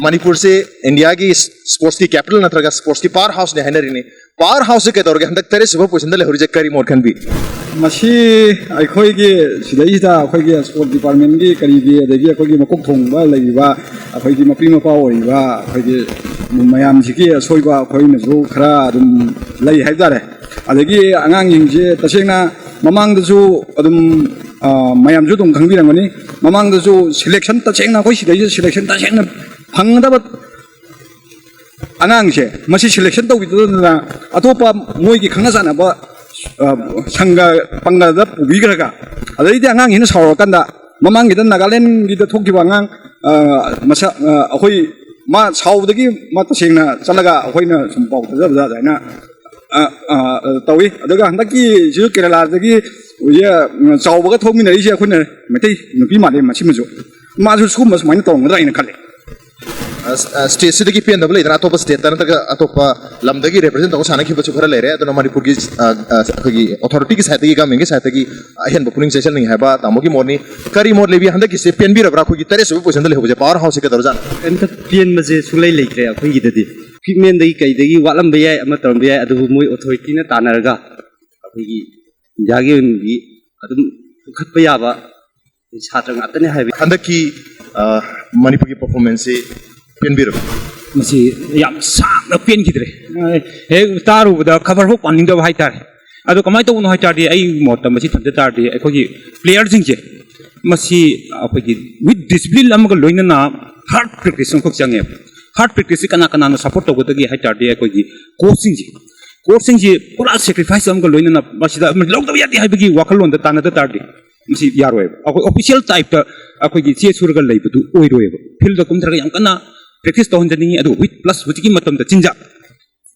ꯃꯅꯤꯄꯨꯔꯁꯦ ꯏꯟꯗꯤꯌꯥꯒꯤ ꯁ꯭ꯄꯣꯔꯠꯁꯀꯤ ꯀꯦꯄꯤꯇꯦꯜ ꯅꯠꯇ꯭ꯔꯒ ꯁ꯭ꯄꯣꯔꯠꯁꯀꯤ ꯄꯥꯋꯔ ꯍꯥꯎꯁꯅꯤ ꯍꯥꯏꯅꯔꯤꯅꯤ꯫ ꯄꯥꯋꯔ ꯍꯥꯎꯁꯁꯦ ꯀꯩꯗꯧꯔꯒꯦ? ꯍꯟꯗꯛ ꯇꯔꯦꯠ ꯁꯨꯕ ꯄꯣꯖꯤꯁꯟꯗ ꯂꯩꯍꯧꯔꯤꯁꯦ ꯀꯔꯤ ꯃꯣꯠ ꯈꯟꯕꯤ? ꯃꯁꯤ ꯑꯩꯈꯣꯏꯒꯤ ꯁꯤꯗꯩꯁꯤꯗ ꯑꯩꯈꯣꯏꯒꯤ ꯁ꯭ꯄꯣꯔꯠ ꯗꯤꯄꯥꯔꯠꯃꯦꯟꯒꯤ ꯀꯔꯤꯒꯤ, ꯑꯗꯒꯤ ꯑꯩꯈꯣꯏꯒꯤ ꯃꯀꯣꯛ ꯊꯣꯡꯕ ꯂꯩꯔꯤꯕ ꯑꯩꯈꯣꯏꯒꯤ ꯃꯄꯤ ꯃꯄꯥ ꯑꯣꯏꯔꯤꯕ ꯑꯩꯈꯣꯏꯒꯤ ꯃꯌꯥꯝꯁꯤꯒꯤ ꯑꯁꯣꯏꯕ ꯑꯩꯈꯣꯏꯅꯁꯨ ꯈꯔ ꯑꯗꯨꯝ ꯂꯩ ꯍꯥꯏꯕ ꯇꯥꯔꯦ꯫ ꯑꯗꯒꯤ ꯑꯉꯥꯡꯁꯤꯡꯁꯦ ꯇꯁꯦꯡꯅ ꯃꯃꯥꯡꯗꯁꯨ ꯑꯗꯨꯝ, ꯑ, ꯃꯌꯥꯝꯁꯨ ꯑꯗꯨꯝ ꯈꯪꯕꯤꯔꯝꯒꯅꯤ, ꯃꯃꯥꯡꯗꯁꯨ ꯁꯦꯂꯦꯛꯁꯟ ꯇꯁꯦꯡꯅ ꯑꯩꯈꯣꯏ ꯁꯤꯗꯩꯁꯤꯗ ꯁꯦꯂꯦꯛꯁꯟ ꯇꯁꯦꯡꯅ ꯐꯪꯒꯗꯕ ꯑꯉꯥꯡꯁꯦ ꯃꯁꯤ ꯁꯦꯂꯦꯛꯁꯟ ꯇꯧꯕꯤꯗꯗꯅ ꯑꯇꯣꯞꯄ ꯃꯣꯏꯒꯤ ꯈꯪꯅ ꯆꯥꯟꯅꯕ, ꯑ, ꯁꯪꯒ ꯄꯪꯒꯗ ꯄꯨꯕꯤꯈ꯭ꯔꯒ, ꯑꯗꯩꯗꯤ ꯑꯉꯥꯡꯁꯤꯅ ꯁꯥꯎꯔꯀꯥꯟꯗ ꯃꯃꯥꯡꯒꯤꯗ ꯅꯥꯒꯥꯂꯦꯟꯒꯤꯗ ꯊꯣꯛꯈꯤꯕ ꯑꯉꯥꯡ, ꯑ, ꯃꯁꯥ, ꯑ, ꯑꯩꯈꯣꯏ ꯃꯥ ꯁꯥꯎꯕꯗꯒꯤ ꯃꯥ ꯇꯁꯦꯡꯅ ꯆꯠꯂꯒ ꯑꯩꯈꯣꯏꯅ ꯁꯨꯝ ꯄꯥꯎ ꯇꯥꯖꯕꯗ ꯑꯗꯨꯃꯥꯏꯅ, ꯑ, ꯑ, ꯇꯧꯏ꯫ ꯑꯗꯨꯒ ꯍꯟꯗꯛꯀꯤꯁꯤꯁꯨ ꯀꯦꯔꯂꯥꯗꯒꯤ ꯍꯧꯖꯤꯛ ꯆꯥꯎꯕꯒ ꯊꯣꯛꯃꯤꯟꯅꯔꯤꯁꯦ ꯑꯩꯈꯣꯏꯅ ꯃꯩꯇꯩ ꯅꯨꯄꯤ ꯃꯥꯜꯂꯦ꯫ ꯃꯁꯤꯃꯁꯨ ꯃꯥꯁꯨ ꯁꯤꯒꯨꯝꯕ ꯁꯨꯃꯥꯏꯅ ꯇꯧꯔꯝꯒꯗ꯭ꯔꯥ ꯍꯥꯏꯅ ꯈꯜꯂꯦ꯫ ꯁ꯭ꯇꯦꯠꯁꯤꯗꯒꯤ ꯄꯦꯟꯗꯕ ꯂꯩꯗꯅ, ꯑꯇꯣꯞꯄ ꯁ꯭ꯇꯦꯠꯇ ꯅꯠꯇ꯭ꯔꯒ ꯑꯇꯣꯞꯄ ꯂꯝꯗꯒꯤ ꯔꯤꯄ꯭ꯔꯖꯦꯟ ꯇꯧꯔꯒ ꯁꯥꯟꯅꯈꯤꯕꯁꯨ ꯈꯔ ꯂꯩꯔꯦ꯫ ꯑꯗꯨꯅ ꯃꯅꯤꯄꯨꯔꯒꯤ ꯑ, ꯑ, ꯑꯩꯈꯣꯏꯒꯤ ꯑꯣꯊꯣꯔꯤꯇꯤꯒꯤ ꯁꯥꯏꯠꯇꯒꯤ, ꯒꯃꯦꯟꯒꯤ ꯁꯥꯏꯠꯇꯒꯤ ꯑꯍꯦꯟꯕ ꯄꯨꯛꯅꯤꯡ ꯆꯪꯁꯤꯟꯅꯤꯡꯉꯤ ꯍꯥꯏꯕ ꯇꯥꯃꯣꯒꯤ ꯃꯣꯠꯅꯤ꯫ ꯀꯔꯤ ꯃꯣꯠ ꯂꯩꯕꯤ? ꯍꯟꯗꯛꯀꯤꯁꯦ ꯄꯦꯟꯕꯤꯔꯕ꯭ꯔꯥ? ꯑꯩꯈꯣꯏꯒꯤ ꯇꯔꯦꯠ ꯁꯨꯕ ꯄꯣꯖꯤꯁꯟꯗ ꯂꯩꯍꯧꯕꯁꯦ ꯄꯋꯥꯔ ꯍꯥꯎꯁꯁꯦ ꯀꯩꯗꯧꯔꯖꯥꯠꯅꯣ? ꯀꯩꯝꯇ ꯄꯦꯟꯕꯁꯦ ꯁꯨꯡꯂꯩ ꯂꯩꯇ꯭ꯔꯦ ꯑꯩꯈꯣꯏꯒꯤꯗꯗꯤ꯫ ꯏꯀ꯭ꯋꯤꯞꯃꯦꯟꯗꯒꯤ ꯀꯩꯗꯒꯤ ꯋꯥꯠꯂꯝꯕ ꯌꯥꯏ, ꯑꯃ ꯇꯧꯔꯝꯕ ꯌꯥꯏ, ꯑꯗꯨꯕꯨ ꯃꯣꯏ ꯑꯣꯊꯣꯔꯤꯇꯤꯅ ꯇꯥꯟꯅꯔꯒ ꯑꯩꯈꯣꯏꯒꯤ ꯏꯟꯗꯤꯌꯥꯒꯤ ꯑꯣꯏꯅꯗꯤ ꯑꯗꯨꯝ ꯄꯨꯈꯠꯄ ꯌꯥꯕ ꯁꯥꯇ꯭ꯔ ꯉꯥꯛꯇꯅꯦ ꯍꯥꯏꯕ꯫ ꯍꯟꯗꯛꯀꯤ ꯑ, ꯃꯅꯤꯄꯨꯔꯒꯤ ꯄꯔꯐꯣꯔꯃꯦꯟꯁꯁꯤ ꯄꯦꯟꯕꯤꯔꯕ꯭ꯔꯥ? ꯃꯁꯤ ꯌꯥꯝ ꯁꯥꯡꯅ ꯄꯦꯟꯈꯤꯗ꯭ꯔꯦ꯫ ꯍꯦꯛ ꯇꯥꯔꯨꯕꯗ ꯈꯕꯔ ꯐꯥꯎ ꯄꯥꯅꯤꯡꯗꯕ ꯍꯥꯏꯇꯥꯔꯦ꯫ ꯑꯗꯣ ꯀꯃꯥꯏꯅ ꯇꯧꯕꯅꯣ ꯍꯥꯏ ꯇꯥꯔꯗꯤ, ꯑꯩꯒꯤ ꯃꯣꯠꯇ ꯃꯁꯤ ꯊꯝꯖ ꯇꯥꯔꯗꯤ, ꯑꯩꯈꯣꯏꯒꯤ ꯄ꯭ꯂꯦꯌꯔꯁꯤꯡꯁꯦ ꯃꯁꯤ ꯑꯩꯈꯣꯏꯒꯤ ꯋꯤꯠ ꯗꯤꯁꯤꯄ꯭ꯂꯤꯟ ꯑꯃꯒ ꯂꯣꯏꯅꯅ ꯍꯥꯔꯠ ꯄ꯭ꯔꯦꯛꯇꯤꯁ ꯑꯃꯈꯛ ꯆꯪꯉꯦꯕ꯫ ꯍꯥꯔꯠ ꯄ꯭ꯔꯦꯛꯇꯤꯁꯁꯤ ꯀꯅꯥ ꯀꯅꯥꯅ ꯁꯞꯄꯣꯔꯠ ꯇꯧꯒꯗꯒꯦ ꯍꯥꯏ ꯇꯥꯔꯗꯤ, ꯑꯩꯈꯣꯏꯒꯤ ꯀꯣꯆꯁꯤꯡꯁꯦ, ꯀꯣꯆꯁꯤꯡꯁꯦ ꯄꯨꯔꯥ ꯁꯦꯀ꯭ꯔꯤꯐꯥꯏꯁ ꯑꯃꯒ ꯂꯣꯏꯅꯅ ꯃꯁꯤꯗ ꯑꯃ ꯂꯧꯗꯕ ꯌꯥꯗꯦ ꯍꯥꯏꯕꯒꯤ ꯋꯥꯈꯜꯂꯣꯟꯗ ꯇꯥꯟꯅꯗ ꯇꯥꯔꯗꯤ, ꯃꯁꯤ ꯌꯥꯔꯣꯏꯕ꯫ ꯑꯩꯈꯣꯏ ꯑꯣꯐꯤꯁꯤꯌꯦꯜ ꯇꯥꯏꯞꯇ ꯑꯩꯈꯣꯏꯒꯤ ꯆꯦ ꯁꯨꯔꯒ ꯂꯩꯕꯗꯨ ꯑꯣꯏꯔꯣꯏꯕ꯫ ꯐꯤꯜꯗ ꯀꯨꯝꯊꯔꯒ ꯌꯥꯝ ꯀꯟꯅ ꯄ꯭ꯔꯦꯛꯇꯤꯁ ꯇꯧꯍꯟꯖꯅꯤꯡꯉꯤ꯫ ꯑꯗꯨꯒ ꯋꯤꯠ ꯄ꯭ꯂꯁ ꯍꯧꯖꯤꯛꯀꯤ ꯃꯇꯝꯗ ꯆꯤꯟꯖꯥꯛ,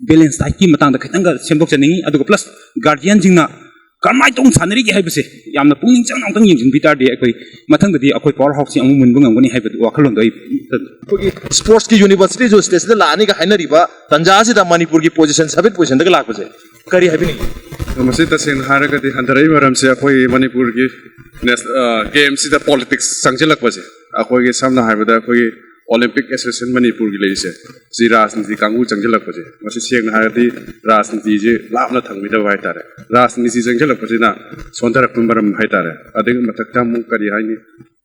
ꯕꯦꯂꯦꯟꯁ ꯗꯥꯏꯠꯀꯤ ꯃꯇꯥꯡꯗ ꯈꯤꯇꯪꯒ ꯁꯦꯝꯗꯣꯛꯆꯅꯤꯡꯉꯤ꯫ ꯑꯗꯨꯒ ꯄ꯭ꯂꯁ ꯒꯥꯔꯖꯤꯌꯟꯁꯤꯡꯅ ꯀꯔꯝꯍꯥꯏꯅ ꯇꯧꯅ ꯁꯥꯟꯅꯔꯤꯒꯦ ꯍꯥꯏꯕꯁꯦ ꯌꯥꯝꯅ ꯄꯨꯛꯅꯤꯡ ꯆꯪꯅ ꯑꯃꯨꯛꯇꯪ ꯌꯦꯡꯁꯤꯟꯕꯤ ꯇꯥꯔꯗꯤ, ꯑꯩꯈꯣꯏ ꯃꯊꯪꯗꯗꯤ ꯑꯩꯈꯣꯏ ꯄꯋꯥꯔ ꯍꯥꯎꯁꯁꯤ ꯑꯃꯨꯛ ꯃꯨꯟꯕ ꯉꯝꯒꯅꯤ ꯍꯥꯏꯕꯗꯨ ꯋꯥꯈꯜꯂꯣꯟꯗꯣ ꯑꯩ ꯑꯩꯈꯣꯏꯒꯤ ꯁ꯭ꯄꯣꯔꯠꯁꯀꯤ ꯌꯨꯅꯤꯚꯔꯁꯤꯇꯤꯁꯨ ꯁ꯭ꯇꯦꯠꯁꯤꯗ ꯂꯥꯛꯑꯅꯤꯒ ꯍꯥꯏꯅꯔꯤꯕ ꯇꯥꯟꯖꯥ ꯑꯁꯤꯗ ꯃꯅꯤꯄꯨꯔꯒꯤ ꯄꯣꯖꯤꯁꯟ ꯁꯕꯦꯟ ꯄꯣꯖꯤꯁꯟꯗꯒ ꯂꯥꯛꯄꯁꯦ ꯀꯔꯤ ꯍꯥꯏꯕꯤꯅꯤꯡꯉꯤ? ꯃꯁꯤ ꯇꯁꯦꯡꯅ ꯍꯥꯏꯔꯒꯗꯤ ꯍꯟꯊꯔꯛꯏ ꯃꯔꯝꯁꯦ ꯑꯩꯈꯣꯏ ꯃꯅꯤꯄꯨꯔꯒꯤ ꯅꯦꯁ-, ꯑ, ꯒꯦꯝꯁꯤꯗ ꯄꯣꯂꯤꯇꯤꯛꯁ ꯆꯪꯁꯤꯜꯂꯛꯄꯁꯦ, ꯑꯩꯈꯣꯏꯒꯤ ꯁꯝꯅ ꯍꯥꯏꯔꯕꯗ ꯑꯩꯈꯣꯏꯒꯤ ꯑꯣꯂꯤꯝꯄꯤꯛ ꯑꯦꯁꯣꯁꯤꯌꯦꯁꯟ ꯃꯅꯤꯄꯨꯔꯒꯤ ꯂꯩꯔꯤꯁꯦ, ꯁꯤ ꯔꯥꯖꯅꯤꯇꯤ ꯀꯥꯡꯕꯨ ꯆꯪꯁꯤꯜꯂꯛꯄꯁꯦ, ꯃꯁꯤ ꯁꯦꯡꯅ ꯍꯥꯏꯔꯗꯤ ꯔꯥꯖꯅꯤꯇꯤꯁꯦ ꯂꯥꯞꯅ ꯊꯝꯈꯤꯗꯕ ꯍꯥꯏꯇꯥꯔꯦ꯫ ꯔꯥꯖꯅꯤꯇꯤ ꯆꯪꯁꯤꯜꯂꯛꯄꯁꯤꯅ ꯁꯣꯟꯊꯔꯛꯄ ꯃꯔꯝ ꯍꯥꯏꯇꯥꯔꯦ꯫ ꯑꯗꯨꯒꯤ ꯃꯊꯛꯇ ꯑꯃꯨꯛ ꯀꯔꯤ ꯍꯥꯏꯅꯤ,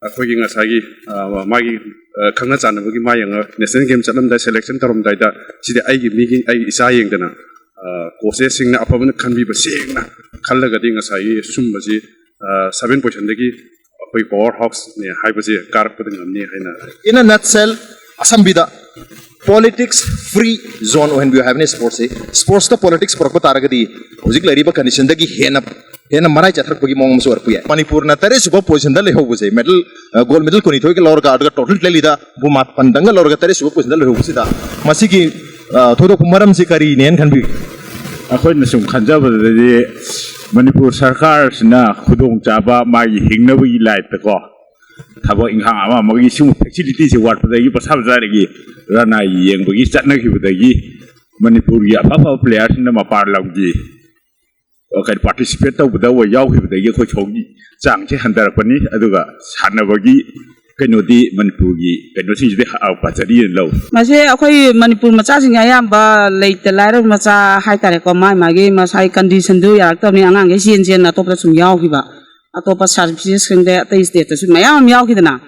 ꯑꯩꯈꯣꯏꯒꯤ ꯉꯁꯥꯏꯒꯤ, ꯑ, ꯃꯥꯒꯤ, ꯑ, ꯈꯪꯅ ꯆꯥꯟꯅꯕꯒꯤ ꯃꯥ ꯌꯦꯡꯉꯒ ꯅꯦꯁꯅꯦꯜ ꯒꯦꯝ ꯆꯠꯂꯝꯗꯥꯏ, ꯁꯦꯂꯦꯛꯁꯟ ꯇꯧꯔꯝꯗꯥꯏꯗ ꯁꯤꯗꯤ ꯑꯩꯒꯤ ꯃꯤꯒꯤ, ꯑꯩꯒꯤ ꯏꯆꯥ ꯌꯦꯡꯗꯅ, ꯑ, ꯀꯣꯆꯦꯁꯁꯤꯡꯅ ꯑꯐꯕꯅ ꯈꯟꯕꯤꯕ ꯁꯦꯡꯅ ꯈꯜꯂꯒꯗꯤ ꯉꯁꯥꯏꯒꯤ ꯁꯨꯝꯕꯁꯤ, ꯑ, ꯁꯕꯦꯟ ꯄꯣꯖꯤꯁꯟꯗꯒꯤ ꯑꯩꯈꯣꯏ ꯄꯋꯥꯔ ꯍꯥꯎꯁꯅꯦ ꯍꯥꯏꯕꯁꯦ ꯀꯥꯔꯛꯄꯗ ꯉꯝꯅꯤ ꯍꯥꯏꯅ In a nutshell, ꯑꯁꯝꯕꯤꯗ ꯄꯣꯂꯤꯇꯤꯛꯁ ꯐ꯭ꯔꯤ ꯖꯣꯟ ꯑꯣꯏꯍꯟꯕꯤꯌꯨ ꯍꯥꯏꯕꯅꯤ ꯁ꯭ꯄꯣꯔꯠꯁꯁꯤ꯫ ꯁ꯭ꯄꯣꯔꯠꯁꯇ ꯄꯣꯂꯤꯇꯤꯛꯁ ꯄꯨꯔꯛꯄ ꯇꯥꯔꯒꯗꯤ ꯍꯧꯖꯤꯛ ꯂꯩꯔꯤꯕ ꯀꯟꯗꯤꯁꯟꯗꯒꯤ ꯍꯦꯟꯅ, ꯍꯦꯟꯅ ꯃꯔꯥꯏ ꯆꯠꯊꯔꯛꯄꯒꯤ ꯃꯑꯣꯡ ꯑꯃꯁꯨ ꯑꯣꯏꯔꯛꯄ ꯌꯥꯏ꯫ ꯃꯅꯤꯄꯨꯔꯅ ꯇꯔꯦꯠ ꯁꯨꯕ ꯄꯣꯖꯤꯁꯟꯗ ꯂꯩꯍꯧꯕꯁꯦ, ꯃꯦꯗꯜ, ꯑ, ꯒꯣꯜ ꯃꯦꯗꯜ ꯀꯨꯟꯅꯤꯊꯣꯏꯒ ꯂꯧꯔꯒ, ꯑꯗꯨꯒ ꯇꯣꯇꯦꯜ ꯇꯦꯂꯤꯗ ꯍꯨꯝꯐꯨ ꯃꯥꯄꯟꯗꯪꯒ ꯂꯧꯔꯒ ꯇꯔꯦꯠ ꯁꯨꯕ ꯄꯣꯖꯤꯁꯟꯗ ꯂꯩꯍꯧꯕꯁꯤꯗ, ꯃꯁꯤꯒꯤ, ꯑ, ꯊꯣꯏꯗꯣꯛꯄ ꯃꯔꯝꯁꯤ ꯀꯔꯤꯅꯦꯅ ꯈꯟꯕꯤꯒꯦ? ꯑꯩꯈꯣꯏꯅ ꯁꯨꯝ ꯈꯟꯖꯕꯗꯗꯤ ꯃꯅꯤꯄꯨꯔ ꯁꯔꯀꯥꯔꯁꯤꯅ ꯈꯨꯗꯣꯡꯆꯥꯕ ꯃꯥꯒꯤ ꯍꯤꯡꯅꯕꯒꯤ ꯂꯥꯏꯠꯇꯀꯣ, ꯊꯕꯛ ꯏꯪꯈꯥꯡ ꯑꯃ ꯑꯃꯒꯤ ꯁꯤꯒꯨꯝꯕ ꯐꯦꯁꯤꯂꯤꯇꯤꯁꯦ ꯋꯥꯠꯄꯗꯒꯤ ꯃꯁꯥ ꯃꯁꯥꯗꯒꯤ ꯔꯅꯥꯏ ꯌꯦꯡꯕꯒꯤ ꯆꯠꯅꯈꯤꯕꯗꯒꯤ ꯃꯅꯤꯄꯨꯔꯒꯤ ꯑꯐ ꯑꯐꯕ ꯄ꯭ꯂꯦꯌꯥꯔꯁꯤꯡꯅ ꯃꯄꯥꯟ ꯂꯝꯒꯤ, ꯑ, ꯀꯩꯅꯣ, ꯄꯥꯔꯇꯤꯁꯤꯄꯦꯠ ꯇꯧꯕꯗ ꯑꯣꯏ ꯌꯥꯎꯈꯤꯕꯗꯒꯤ ꯑꯩꯈꯣꯏ ꯁꯣꯝꯒꯤ ꯆꯥꯡꯁꯦ ꯍꯟꯊꯔꯛꯄꯅꯤ꯫ ꯑꯗꯨꯒ ꯁꯥꯟꯅꯕꯒꯤ ꯀꯩꯅꯣꯗꯤ ꯃꯅꯤꯄꯨꯔꯒꯤ ꯀꯩꯅꯣꯁꯤꯡꯁꯤꯗꯤ ꯍ-, ꯑ, ꯐꯖꯔꯤꯅ ꯂꯧꯏ꯫ ꯃꯁꯦ ꯑꯩꯈꯣꯏ ꯃꯅꯤꯄꯨꯔ ꯃꯆꯥꯁꯤꯡ ꯑꯌꯥꯝꯕ ꯂꯩꯇ ꯂꯥꯏꯔꯕ ꯃꯆꯥ ꯍꯥꯏꯇꯥꯔꯦꯀꯣ, ꯃꯥꯒꯤ ꯃꯥꯒꯤ ꯃꯁꯥꯒꯤ ꯀꯟꯗꯤꯁꯟꯗꯨ ꯌꯥꯔꯛꯇꯕꯅꯤ, ꯑꯉꯥꯡꯈꯩ ꯆꯦꯟ ꯆꯦꯟꯅ ꯑꯇꯣꯞꯄꯗ ꯁꯨꯝ ꯌꯥꯎꯈꯤꯕ, ꯑꯇꯣꯞꯄ ꯁꯥꯔꯚꯤꯁꯦꯁ ꯈꯪꯗꯦ, ꯑꯇꯩ ꯁ꯭ꯇꯦꯠꯇꯁꯨ ꯃꯌꯥꯝ ꯑꯃ ꯌꯥꯎꯈꯤꯗꯅ꯫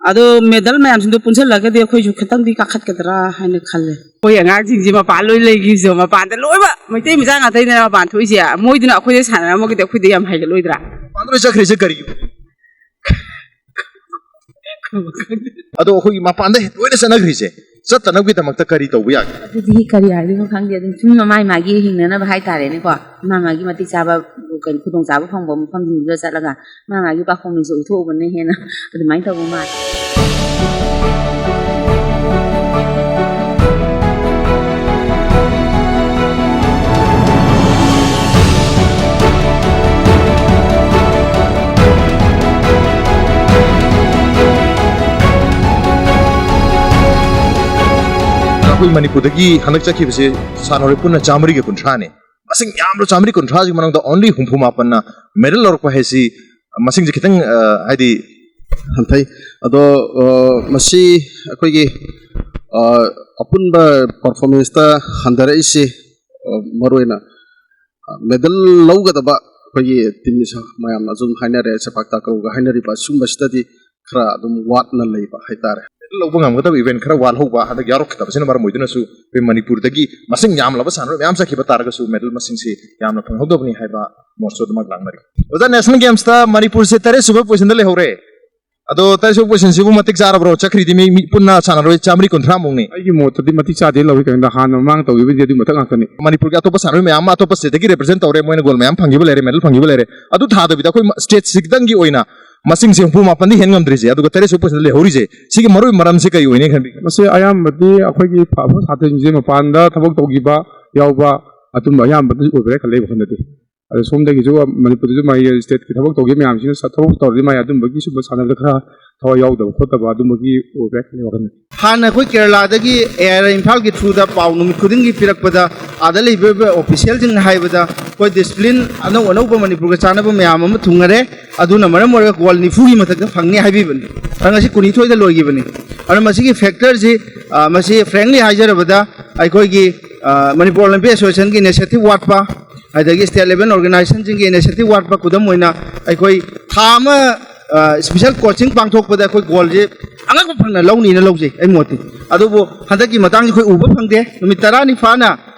ꯑꯗꯣ ꯃꯦꯗꯜ ꯃꯌꯥꯝꯁꯤꯡꯗꯣ ꯄꯨꯟꯁꯤꯜꯂꯒꯗꯤ ꯑꯩꯈꯣꯏꯁꯨ ꯈꯤꯇꯪꯗꯤ ꯀꯥꯈꯠꯀꯗ꯭ꯔꯥ ꯍꯥꯏꯅ ꯈꯜꯂꯦ꯫ ꯑꯩꯈꯣꯏ ꯑꯉꯥꯡꯁꯤꯡꯁꯦ ꯃꯄꯥꯟ ꯂꯣꯏ ꯂꯩꯈꯤꯕꯁꯦ, ꯃꯄꯥꯟꯗ ꯂꯣꯏꯅꯃꯛ ꯃꯩꯇꯩ ꯃꯆꯥ ꯉꯥꯛꯇꯅꯤꯗꯅ ꯃꯄꯥꯟ ꯊꯣꯛꯏꯁꯦ, ꯃꯣꯏꯗꯨꯅ ꯑꯩꯈꯣꯏꯗ ꯁꯥꯟꯅꯔꯝꯃꯒꯗꯤ ꯑꯩꯈꯣꯏꯗ ꯌꯥꯝ ꯍꯩꯒꯠꯂꯣꯏꯗ꯭ꯔꯥ? ꯃꯄꯥꯟꯗ ꯂꯣꯏ ꯆꯠꯈ꯭ꯔꯤꯁꯦ ꯀꯔꯤꯒꯤꯅꯣ? ꯑꯗꯣ ꯑꯩꯈꯣꯏꯒꯤ ꯃꯄꯥꯟꯗ ꯂꯣꯏꯅ ꯆꯠꯅꯈ꯭ꯔꯤꯁꯦ, ꯆꯠꯇꯅꯕꯒꯤꯗꯃꯛꯇ ꯀꯔꯤ ꯇꯧꯕ ꯌꯥꯒꯦ? ꯑꯗꯨꯗꯤ ꯀꯔꯤ ꯍꯥꯏꯗꯣꯏꯅꯣ ꯈꯪꯗꯦ꯫ ꯑꯗꯨꯝ ꯁꯨꯝ ꯃꯥꯏ ꯃꯥꯒꯤ ꯍꯤꯡꯅꯅꯕ ꯍꯥꯏꯇꯥꯔꯦꯅꯦꯀꯣ, ꯃꯥ ꯃꯥꯒꯤ ꯃꯇꯤꯛ ꯆꯥꯕ, ꯀꯩꯅꯣ, ꯈꯨꯗꯣꯡꯆꯥꯕ ꯐꯪꯕ ꯃꯐꯝꯁꯤꯡꯗꯨꯗ ꯆꯠꯂꯒ ꯃꯥ ꯃꯥꯒꯤ ꯄꯥꯈꯣꯡꯁꯤꯡꯁꯦ ꯎꯠꯊꯣꯛꯎꯕꯅ ꯍꯦꯟꯅ ꯑꯗꯨꯃꯥꯏꯅ ꯇꯧꯕ ꯃꯥꯜꯂꯦ꯫ ꯑꯩꯈꯣꯏ ꯃꯅꯤꯄꯨꯔꯗꯒꯤ ꯍꯟꯗꯛ ꯆꯠꯈꯤꯕꯁꯦ ꯁꯥꯟꯅꯔꯣꯏ ꯄꯨꯟꯅ ꯆꯥꯃꯔꯤꯒ ꯀꯨꯟꯊ꯭ꯔꯥꯅꯤ꯫ ꯃꯁꯤꯡ ꯌꯥꯝꯂꯕ ꯆꯥꯃꯔꯤ ꯀꯨꯟꯊ꯭ꯔꯥꯁꯤꯒꯤ ꯃꯅꯨꯡꯗ only ꯍꯨꯝꯐꯨ ꯃꯥꯄꯟꯅ ꯃꯦꯗꯜ ꯂꯧꯔꯛꯄ ꯍꯥꯏꯁꯤ, ꯃꯁꯤꯡꯁꯦ ꯈꯤꯇꯪ, ꯑ, ꯍꯥꯏꯗꯤ, ꯍꯟꯊꯩ꯫ ꯑꯗꯣ, ꯑ, ꯃꯁꯤ ꯑꯩꯈꯣꯏꯒꯤ, ꯑ, ꯑꯄꯨꯟꯕ ꯄꯔꯐꯣꯔꯃꯦꯟꯁꯇ ꯍꯟꯊꯔꯛꯏꯁꯤ, ꯑ, ꯃꯔꯨꯑꯣꯏꯅ, ꯑ, ꯃꯦꯗꯜ ꯂꯧꯒꯗꯕ ꯑꯩꯈꯣꯏꯒꯤ ꯇꯤꯝ ꯃꯌꯥꯝꯅ ꯑꯗꯨꯝ ꯍꯥꯏꯅꯔꯦ, ꯁꯦꯄꯥꯛ ꯇꯥꯀ꯭ꯔꯨꯒ ꯍꯥꯏꯅꯔꯤꯕ, ꯁꯨꯝꯕꯁꯤꯗꯗꯤ ꯈꯔ ꯑꯗꯨꯝ ꯋꯥꯠꯅ ꯂꯩꯕ ꯍꯥꯏꯇꯥꯔꯦ꯫ ꯃꯦꯗꯜ ꯂꯧꯕ ꯉꯝꯒꯗꯕ ꯏꯚꯦꯟ ꯈꯔ ꯋꯥꯠꯍꯧꯕ ꯍꯟꯗꯛ ꯌꯥꯎꯔꯛꯈꯤꯗꯕꯁꯤꯅ ꯃꯔꯝ ꯑꯣꯏꯗꯨꯅꯁꯨ ꯑꯩꯈꯣꯏ ꯃꯅꯤꯄꯨꯔꯗꯒꯤ ꯃꯁꯤꯡ ꯌꯥꯝꯂꯕ ꯁꯥꯟꯅꯔꯣꯏ ꯃꯌꯥꯝ ꯆꯠꯈꯤꯕ ꯇꯥꯔꯒꯁꯨ ꯃꯦꯗꯜ ꯃꯁꯤꯡꯁꯤ ꯌꯥꯝꯅ ꯐꯪꯍꯧꯗꯕꯅꯤ ꯍꯥꯏꯕ ꯃꯣꯠꯁꯨ ꯑꯗꯨꯃꯛ ꯂꯥꯡꯅꯔꯤ꯫ ꯑꯣꯖꯥ, ꯅꯦꯁꯅꯦꯜ ꯒꯦꯝꯁꯇ ꯃꯅꯤꯄꯨꯔꯁꯦ ꯇꯔꯦꯠ ꯁꯨꯕ ꯄꯣꯖꯤꯁꯟꯗ ꯂꯩꯍꯧꯔꯦ꯫ ꯑꯗꯣ ꯇꯔꯦꯠ ꯁꯨꯕ ꯄꯣꯖꯤꯁꯟꯁꯤꯕꯨ ꯃꯇꯤꯛ ꯆꯥꯔꯕ꯭ꯔꯣ? ꯆꯠꯈ꯭ꯔꯤꯗꯤ ꯃꯤ, ꯃꯤ ꯄꯨꯟꯅ ꯁꯥꯟꯅꯔꯣꯏ ꯆꯥꯃꯔꯤ ꯀꯨꯟꯊ꯭ꯔꯥ ꯃꯨꯛꯅꯤ꯫ ꯑꯩꯒꯤ ꯃꯣꯠꯇꯗꯤ ꯃꯇꯤꯛ ꯆꯥꯗꯦ ꯂꯧꯏ, ꯀꯩꯅꯣꯗ ꯍꯥꯟꯅ ꯃꯃꯥꯡ ꯇꯧꯈꯤꯕꯗꯤ ꯑꯗꯨꯒꯤ ꯃꯊꯛ ꯉꯥꯛꯇꯅꯤ꯫ ꯃꯅꯤꯄꯨꯔꯒꯤ ꯑꯇꯣꯞꯄ ꯁꯥꯟꯅꯔꯣꯏ ꯃꯌꯥꯝ ꯑꯃ ꯑꯇꯣꯞꯄ ꯁ꯭ꯇꯦꯠꯇꯒꯤ ꯔꯤꯄ꯭ꯔꯖꯦꯟ ꯇꯧꯔꯦ, ꯃꯣꯏꯅ ꯒꯣꯜ ꯃꯌꯥꯝ ꯐꯪꯈꯤꯕ ꯂꯩꯔꯦ, ꯃꯦꯗꯜ ꯐꯪꯈꯤꯕ ꯂꯩꯔꯦ꯫ ꯑꯗꯨ ꯊꯥꯗꯕꯤꯗ ꯑꯩꯈꯣꯏ ꯁ꯭ꯇꯦꯠꯁꯤꯗꯪꯒꯤ ꯑꯣꯏꯅ ꯃꯁꯤꯡꯁꯦ ꯍꯨꯝꯐꯨ ꯃꯥꯄꯟꯗꯤ ꯍꯦꯟ ꯉꯝꯗ꯭ꯔꯤꯁꯦ, ꯑꯗꯨꯒ ꯇꯔꯦꯠ ꯁꯨꯕ ꯄꯣꯖꯤꯁꯟꯗ ꯂꯩꯍꯧꯔꯤꯁꯦ, ꯁꯤꯒꯤ ꯃꯔꯨꯑꯣꯏꯕ ꯃꯔꯝꯁꯦ ꯀꯔꯤ ꯑꯣꯏꯅꯤ ꯈꯟꯕꯤꯒꯦ? ꯃꯁꯤ ꯑꯌꯥꯝꯕꯗꯤ ꯑꯩꯈꯣꯏꯒꯤ ꯐꯕ ꯁꯥꯇ꯭ꯔꯁꯤꯡꯁꯦ ꯃꯄꯥꯟꯗ ꯊꯕꯛ ꯇꯧꯈꯤꯕ ꯌꯥꯎꯕ, ꯑꯗꯨꯝꯕ ꯑꯌꯥꯝꯕꯗꯤ ꯑꯣꯏꯕ꯭ꯔꯥ ꯈꯜꯂꯦ ꯑꯩ ꯋꯥꯈꯜꯗꯗꯤ꯫ ꯑꯗꯣ ꯁꯣꯝꯗꯒꯤꯁꯨ ꯃꯅꯤꯄꯨꯔꯗꯁꯨ ꯃꯥꯒꯤ ꯁ꯭ꯇꯦꯠꯀꯤ ꯊꯕꯛ ꯇꯧꯈꯤꯕ ꯃꯌꯥꯝꯁꯤꯅ ꯁ-, ꯊꯕꯛ ꯇꯧꯔꯗꯤ ꯃꯥꯏ ꯑꯗꯨꯝꯕꯒꯤ ꯁꯨꯝꯕ ꯁꯥꯟꯅꯕꯗ ꯈꯔ ꯊꯋꯥꯏ ꯌꯥꯎꯗꯕ ꯈꯣꯠꯇꯕ ꯑꯗꯨꯝꯕꯒꯤ ꯑꯣꯏꯕ꯭ꯔꯥ ꯈꯜꯂꯤ ꯋꯥꯈꯜꯗ꯫ ꯍꯥꯟꯅ ꯑꯩꯈꯣꯏ ꯀꯦꯔꯂꯥꯗꯒꯤ ꯑꯦ ꯑꯥꯏ ꯑꯥꯏ ꯏꯝꯐꯥꯜꯒꯤ ꯊ꯭ꯔꯨꯗ ꯄꯥꯎ ꯅꯨꯃꯤꯠ ꯈꯨꯗꯤꯡꯒꯤ ꯄꯤꯔꯛꯄꯗ, ꯑꯥꯗ ꯂꯩꯕ ꯑꯣꯐꯤꯁꯤꯌꯦꯜꯁꯤꯡꯅ ꯍꯥꯏꯕꯗ, ꯑꯩꯈꯣꯏ ꯗꯤꯁꯤꯄ꯭ꯂꯤꯟ ꯑꯅꯧ ꯑꯅꯧꯕ ꯃꯅꯤꯄꯨꯔꯒ ꯆꯥꯟꯅꯕ ꯃꯌꯥꯝ ꯑꯃ ꯊꯨꯡꯉꯔꯦ, ꯑꯗꯨꯅ ꯃꯔꯝ ꯑꯣꯏꯔꯒ ꯒꯣꯜ ꯅꯤꯐꯨꯒꯤ ꯃꯊꯛꯇ ꯐꯪꯅꯤ ꯍꯥꯏꯕꯤꯕꯅꯤ꯫ ꯑꯗꯨꯅ ꯉꯁꯤ ꯀꯨꯟꯅꯤꯊꯣꯏꯗ ꯂꯣꯏꯈꯤꯕꯅꯤ꯫ ꯑꯗꯨꯅ ꯃꯁꯤꯒꯤ ꯐꯦꯛꯇꯔꯁꯤ, ꯑ, ꯃꯁꯤ ꯐ꯭ꯔꯦꯡꯂꯤ ꯍꯥꯏꯖꯔꯕꯗ, ꯑꯩꯈꯣꯏꯒꯤ, ꯑ, ꯃꯅꯤꯄꯨꯔ ꯑꯣꯂꯤꯝꯄꯤꯛ ꯑꯦꯁꯣꯁꯤꯌꯦꯁꯟꯒꯤ ꯏꯅꯤꯁꯤꯌꯦꯇꯤꯚ ꯋꯥꯠꯄ, ꯑꯗꯒꯤ ꯁ꯭ꯇꯦꯠ ꯂꯦꯚꯦꯜ ꯑꯣꯔꯒꯅꯥꯏꯖꯦꯁꯟꯁꯤꯡꯒꯤ ꯏꯅꯤꯁꯤꯌꯦꯇꯤꯚ ꯋꯥꯠꯄ, ꯈꯨꯗꯝ ꯑꯣꯏꯅ ꯑꯩꯈꯣꯏ ꯊꯥ ꯑꯃ, ꯑ, ꯁ꯭ꯄꯦꯁꯦꯜ ꯀꯣꯆꯤꯡ ꯄꯥꯡꯊꯣꯛꯄꯗ ꯑꯩꯈꯣꯏ ꯒꯣꯜꯁꯦ ꯑꯉꯛꯄ ꯐꯪꯅ ꯂꯧꯅꯤꯅ ꯂꯧꯖꯩ ꯑꯩ ꯃꯣꯠꯇꯤ꯫ ꯑꯗꯨꯕꯨ ꯍꯟꯗꯛꯀꯤ ꯃꯇꯥꯡꯁꯤ ꯑꯩꯈꯣꯏ ꯎꯕ ꯐꯪꯗꯦ꯫ ꯅꯨꯃꯤꯠ ꯇꯔꯥꯅꯤ ꯐꯥꯅ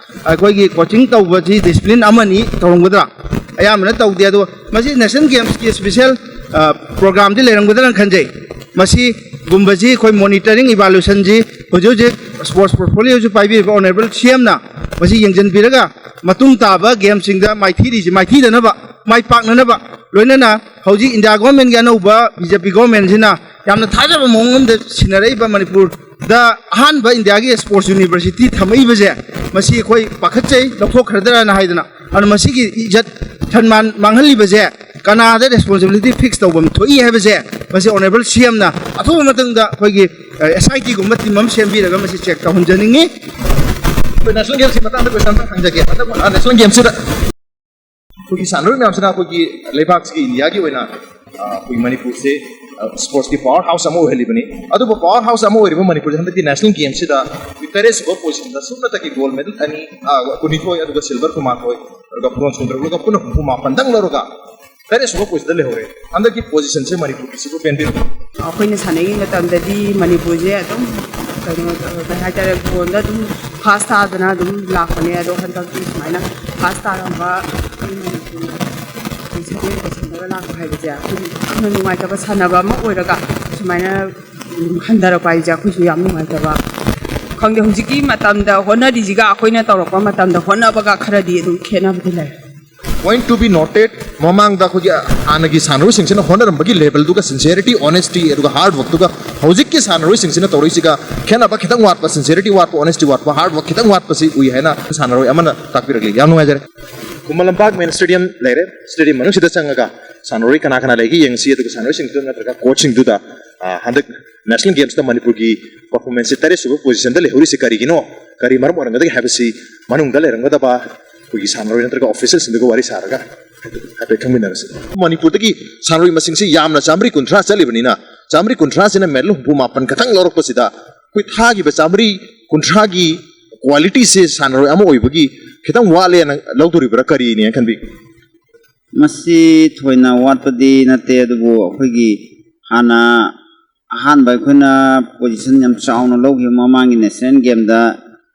ꯑꯩꯈꯣꯏꯒꯤ ꯀꯣꯆꯤꯡ ꯇꯧꯕꯁꯤ ꯗꯤꯁꯤꯄ꯭ꯂꯤꯟ ꯑꯃꯅꯤ ꯇꯧꯔꯝꯒꯗ꯭ꯔꯥ? ꯑꯌꯥꯝꯕꯅ ꯇꯧꯗꯦ꯫ ꯑꯗꯣ ꯃꯁꯤ ꯅꯦꯁꯅꯦꯜ ꯒꯦꯝꯁꯀꯤ ꯁ꯭ꯄꯦꯁꯦꯜ, ꯑ, ꯄ꯭ꯔꯣꯒ꯭ꯔꯥꯝꯗꯤ ꯂꯩꯔꯝꯒꯗ꯭ꯔꯥꯅ ꯈꯟꯖꯩ꯫ ꯃꯁꯤꯒꯨꯝꯕꯁꯤ ꯑꯩꯈꯣꯏ ꯃꯣꯅꯤꯇꯔꯤꯡ ꯏꯚꯥꯂꯨꯌꯦꯁꯟꯁꯤ ꯍꯧꯖꯤꯛ ꯍꯧꯖꯤꯛ ꯁ꯭ꯄꯣꯔꯠꯁ ꯄꯣꯔꯠꯐꯣꯂꯤꯑꯣꯁꯨ ꯄꯥꯏꯕꯤꯔꯤꯕ ꯑꯣꯅꯔꯦꯕꯜ ꯁꯤ ꯑꯦꯝꯅ ꯃꯁꯤ ꯌꯦꯡꯁꯤꯟꯕꯤꯔꯒ ꯃꯇꯨꯡ ꯇꯥꯕ ꯒꯦꯝꯁꯤꯡꯗ ꯃꯥꯏꯊꯤꯔꯤꯁꯤ ꯃꯥꯏꯊꯤꯗꯅꯕ, ꯃꯥꯏ ꯄꯥꯛꯅꯅꯕ, ꯂꯣꯏꯅꯅ ꯍꯧꯖꯤꯛ ꯏꯟꯗꯤꯌꯥ ꯒꯣꯔꯃꯦꯟꯒꯤ ꯑꯅꯧꯕ ꯕꯤ ꯖꯦ ꯄꯤ ꯒꯣꯔꯃꯦꯟꯁꯤꯅ ꯌꯥꯝꯅ ꯊꯥꯖꯕ ꯃꯑꯣꯡ ꯑꯃꯗ ꯁꯤꯟꯅꯔꯛꯏꯕ ꯃꯅꯤꯄꯨꯔꯗ ꯑꯍꯥꯟꯕ ꯏꯟꯗꯤꯌꯥꯒꯤ ꯁ꯭ꯄꯣꯔꯠꯁ ꯌꯨꯅꯤꯚꯔꯁꯤꯇꯤ ꯊꯝꯃꯛꯏꯕꯁꯦ, ꯃꯁꯤ ꯑꯩꯈꯣꯏ ꯄꯥꯈꯠꯆꯩ, ꯂꯧꯊꯣꯛꯈ꯭ꯔꯗ꯭ꯔꯥꯅ ꯍꯥꯏꯗꯅ꯫ ꯑꯗꯨꯅ ꯃꯁꯤꯒꯤ ꯏꯖꯠ ꯁꯟꯃꯥꯟ ꯃꯥꯡꯍꯜꯂꯤꯕꯁꯦ ꯀꯅꯥꯗ ꯔꯦꯁꯄꯣꯟꯁꯤꯕꯤꯂꯤꯇꯤ ꯐꯤꯛꯁ ꯇꯧꯐꯝ ꯊꯣꯛꯏ ꯍꯥꯏꯕꯁꯦ ꯃꯁꯤ ꯑꯣꯅꯔꯦꯕꯜ ꯁꯤ ꯑꯦꯝꯅ ꯑꯊꯨꯕ ꯃꯇꯝꯗ ꯑꯩꯈꯣꯏꯒꯤ, ꯑ, ꯑꯦꯁ ꯑꯥꯏ ꯇꯤꯒꯨꯝꯕ ꯇꯤꯝ ꯑꯃ ꯁꯦꯝꯕꯤꯔꯒ ꯃꯁꯤ ꯆꯦꯛ ꯇꯧꯍꯟꯖꯅꯤꯡꯉꯤ꯫ ꯑꯩꯈꯣꯏ ꯅꯦꯁꯅꯦꯜ ꯒꯦꯝꯁꯀꯤ ꯃꯇꯥꯡꯗ ꯀꯣꯏꯁꯟ ꯑꯝꯇꯪ ꯍꯪꯖꯒꯦ꯫ ꯍꯟꯗꯛ, ꯑ, ꯅꯦꯁꯅꯦꯜ ꯒꯦꯝꯁꯁꯤꯗ ꯑꯩꯈꯣꯏꯒꯤ ꯁꯥꯟꯅꯔꯣꯏ ꯃꯌꯥꯝꯁꯤꯅ ꯑꯩꯈꯣꯏꯒꯤ ꯂꯩꯕꯥꯛꯁꯤꯒꯤ ꯏꯟꯗꯤꯌꯥꯒꯤ ꯑꯣꯏꯅ, ꯑ, ꯑꯩꯈꯣꯏ ꯃꯅꯤꯄꯨꯔꯁꯦ, ꯑ, ꯁ꯭ꯄꯣꯔꯠꯁꯀꯤ ꯄꯥꯋꯔ ꯍꯥꯎꯁ ꯑꯃ ꯑꯣꯏꯍꯜꯂꯤꯕꯅꯤ꯫ ꯑꯗꯨꯕꯨ ꯄꯥꯋꯔ ꯍꯥꯎꯁ ꯑꯃ ꯑꯣꯏꯔꯤꯕ ꯃꯅꯤꯄꯨꯔꯁꯦ ꯍꯟꯗꯛꯀꯤ ꯅꯦꯁꯅꯦꯜ ꯒꯦꯝꯁꯁꯤꯗ ꯑꯩꯈꯣꯏ ꯇꯔꯦꯠ ꯁꯨꯕ ꯄꯣꯖꯤꯁꯟꯗ ꯁꯨꯞꯅꯇꯒꯤ ꯒꯣꯜ ꯃꯦꯗꯜ ꯑꯅꯤ, ꯑ, ꯀꯨꯟꯅꯤꯊꯣꯏ, ꯑꯗꯨꯒ ꯁꯤꯜꯚꯔ ꯀꯨꯟꯃꯥꯊꯣꯏ, ꯑꯗꯨꯒ ꯕ꯭ꯔꯣꯟꯖ ꯍꯨꯝꯗ꯭ꯔꯥ, ꯄꯨꯟꯅ ꯍꯨꯝꯐꯨ ꯃꯥꯄꯟꯗꯪ ꯂꯧꯔꯒ ꯇꯔꯦꯠ ꯁꯨꯕ ꯄꯣꯖꯤꯁꯟꯗ ꯂꯩꯍꯧꯔꯦ꯫ ꯍꯟꯗꯛꯀꯤ ꯄꯣꯖꯤꯁꯟꯁꯦ ꯃꯅꯤꯄꯨꯔꯒꯤꯁꯤꯕꯨ ꯄꯦꯟꯕꯤꯕ꯭ꯔꯥ? ꯑꯩꯈꯣꯏꯅ ꯁꯥꯟꯅꯔꯤꯉꯩ ꯃꯇꯝꯗꯗꯤ ꯃꯅꯤꯄꯨꯔꯁꯦ ꯑꯗꯨꯝ ꯀꯩꯅꯣ, ꯀꯩ ꯍꯥꯏꯇꯥꯔꯦ, ꯕꯣꯜꯗ ꯑꯗꯨꯝ ꯐꯥꯔꯁ ꯇꯥꯗꯅ ꯑꯗꯨꯝ ꯂꯥꯛꯄꯅꯦ꯫ ꯑꯗꯣ ꯍꯟꯗꯛꯇꯤ ꯁꯨꯃꯥꯏꯅ ꯐꯥꯔꯁ ꯇꯥꯔꯝꯕ ꯑꯩꯈꯣꯏ ꯃꯅꯤꯄꯨꯔ ꯁꯦꯀꯦꯟ ꯄꯣꯖꯤꯁꯟꯗꯒ ꯂꯥꯛꯄ ꯍꯥꯏꯕꯁꯦ ꯑꯩꯈꯣꯏ ꯌꯥꯝꯅ ꯅꯨꯡꯉꯥꯏꯇꯕ, ꯁꯥꯟꯅꯕ ꯑꯃ ꯑꯣꯏꯔꯒ ꯁꯨꯃꯥꯏꯅ ꯍꯟꯊꯔꯛꯄ ꯍꯥꯏꯁꯦ ꯑꯩꯈꯣꯏꯁꯨ ꯌꯥꯝ ꯅꯨꯡꯉꯥꯏꯇꯕ꯫ ꯈꯪꯗꯦ, ꯍꯧꯖꯤꯛꯀꯤ ꯃꯇꯝꯗ ꯍꯣꯠꯅꯔꯤꯁꯤꯒ ꯑꯩꯈꯣꯏꯅ ꯇꯧꯔꯛꯄ ꯃꯇꯝꯗ ꯍꯣꯠꯅꯕꯒ ꯈꯔꯗꯤ ꯑꯗꯨꯝ ꯈꯦꯠꯅꯕꯗꯤ ꯂꯩ꯫ Point to be noted, ꯃꯃꯥꯡꯗ ꯑꯩꯈꯣꯏꯒꯤ ꯍꯥꯟꯅꯒꯤ ꯁꯥꯟꯅꯔꯣꯏꯁꯤꯡꯁꯤꯅ ꯍꯣꯠꯅꯔꯝꯕꯒꯤ ꯂꯦꯚꯦꯜꯗꯨꯒ ꯁꯤꯟꯁꯤꯌꯔꯤꯇꯤ, ꯑꯣꯅꯦꯁꯇꯤ, ꯑꯗꯨꯒ ꯍꯥꯔꯗ ꯋꯥꯔꯛꯇꯨꯒ ꯍꯧꯖꯤꯛꯀꯤ ꯁꯥꯟꯅꯔꯣꯏꯁꯤꯡꯁꯤꯅ ꯇꯧꯔꯛꯏꯁꯤꯒ ꯈꯦꯠꯅꯕ ꯈꯤꯇꯪ ꯋꯥꯠꯄ, ꯁꯤꯟꯁꯤꯌꯔꯤꯇꯤ ꯋꯥꯠꯄ, ꯑꯣꯅꯦꯁꯇꯤ ꯋꯥꯠꯄ, ꯍꯥꯔꯗ ꯋꯥꯔꯛ ꯈꯤꯇꯪ ꯋꯥꯠꯄꯁꯤ ꯎꯏ ꯍꯥꯏꯅ ꯁꯥꯟꯅꯔꯣꯏ ꯑꯃꯅ ꯇꯥꯛꯄꯤꯔꯛꯂꯤ꯫ ꯌꯥꯝ ꯅꯨꯡꯉꯥꯏꯖꯔꯦ꯫ ꯈꯨꯃꯟ ꯂꯝꯄꯥꯛ ꯃꯦꯟ ꯁ꯭ꯇꯦꯗꯤꯌꯝ ꯂꯩꯔꯦ꯫ ꯁ꯭ꯇꯦꯗꯤꯌꯝ ꯃꯅꯨꯡꯁꯤꯗ ꯆꯪꯉꯒ ꯁꯥꯟꯅꯔꯣꯏ ꯀꯅꯥ ꯀꯅꯥ ꯂꯩꯒꯦ ꯌꯦꯡꯁꯤ, ꯑꯗꯨꯒ ꯁꯥꯟꯅꯔꯣꯏꯁꯤꯡꯗꯨ ꯅꯠꯇ꯭ꯔꯒ ꯀꯣꯆꯁꯤꯡꯗꯨꯗ, ꯑ, ꯍꯟꯗꯛ ꯅꯦꯁꯅꯦꯜ ꯒꯦꯝꯁꯇ ꯃꯅꯤꯄꯨꯔꯒꯤ ꯄꯔꯐꯣꯔꯃꯦꯟꯁꯁꯦ ꯇꯔꯦꯠ ꯁꯨꯕ ꯄꯣꯖꯤꯁꯟꯗ ꯂꯩꯍꯧꯔꯤꯁꯤ ꯀꯔꯤꯒꯤꯅꯣ, ꯀꯔꯤ ꯃꯔꯝ ꯑꯣꯏꯔꯝꯒꯗꯒꯦ ꯍꯥꯏꯕꯁꯤ ꯃꯅꯨꯡꯗ ꯂꯩꯔꯝꯒꯗꯕ ꯑꯩꯈꯣꯏꯒꯤ ꯁꯥꯟꯅꯔꯣꯏ ꯅꯠꯇ꯭ꯔꯒ ꯑꯣꯐꯤꯁꯤꯌꯦꯜꯁꯤꯡꯗꯨꯒ ꯋꯥꯔꯤ ꯁꯥꯔꯒ ꯍꯥꯏꯐꯦꯠ ꯈꯪꯃꯤꯟꯅꯔꯁꯤ꯫ ꯃꯅꯤꯄꯨꯔꯗꯒꯤ ꯁꯥꯟꯅꯔꯣꯏ ꯃꯁꯤꯡꯁꯤ ꯌꯥꯝꯅ ꯆꯥꯝꯃꯔꯤ ꯀꯨꯟꯊ꯭ꯔꯥ ꯆꯠꯂꯤꯕꯅꯤꯅ, ꯆꯥꯝꯃꯔꯤ ꯀꯨꯟꯊ꯭ꯔꯥꯁꯤꯅ ꯃꯦꯗꯜ ꯍꯨꯝꯐꯨ ꯃꯥꯄꯟ ꯈꯛꯇꯪ ꯂꯧꯔꯛꯄꯁꯤꯗ ꯑꯩꯈꯣꯏ ꯊꯥꯈꯤꯕ ꯆꯥꯝꯃꯔꯤ ꯀꯨꯟꯊ꯭ꯔꯥꯒꯤ ꯀ꯭ꯋꯥꯂꯤꯇꯤꯁꯦ ꯁꯥꯟꯅꯔꯣꯏ ꯑꯃ ꯑꯣꯏꯕꯒꯤ ꯈꯤꯇꯪ ꯋꯥꯠꯂꯦꯅ ꯂꯧꯗꯣꯔꯤꯕ꯭ꯔꯥ, ꯀꯔꯤꯅꯦꯅ ꯈꯟꯕꯤ? ꯃꯁꯤ ꯊꯣꯏꯅ ꯋꯥꯠꯄꯗꯤ ꯅꯠꯇꯦ, ꯑꯗꯨꯕꯨ ꯑꯩꯈꯣꯏꯒꯤ ꯍꯥꯟꯅ ꯑꯍꯥꯟꯕ ꯑꯩꯈꯣꯏꯅ ꯄꯣꯖꯤꯁꯟ ꯌꯥꯝ ꯆꯥꯎꯅ ꯂꯧꯈꯤꯕ ꯃꯃꯥꯡꯒꯤ ꯅꯦꯁꯅꯦꯜ ꯒꯦꯝꯗ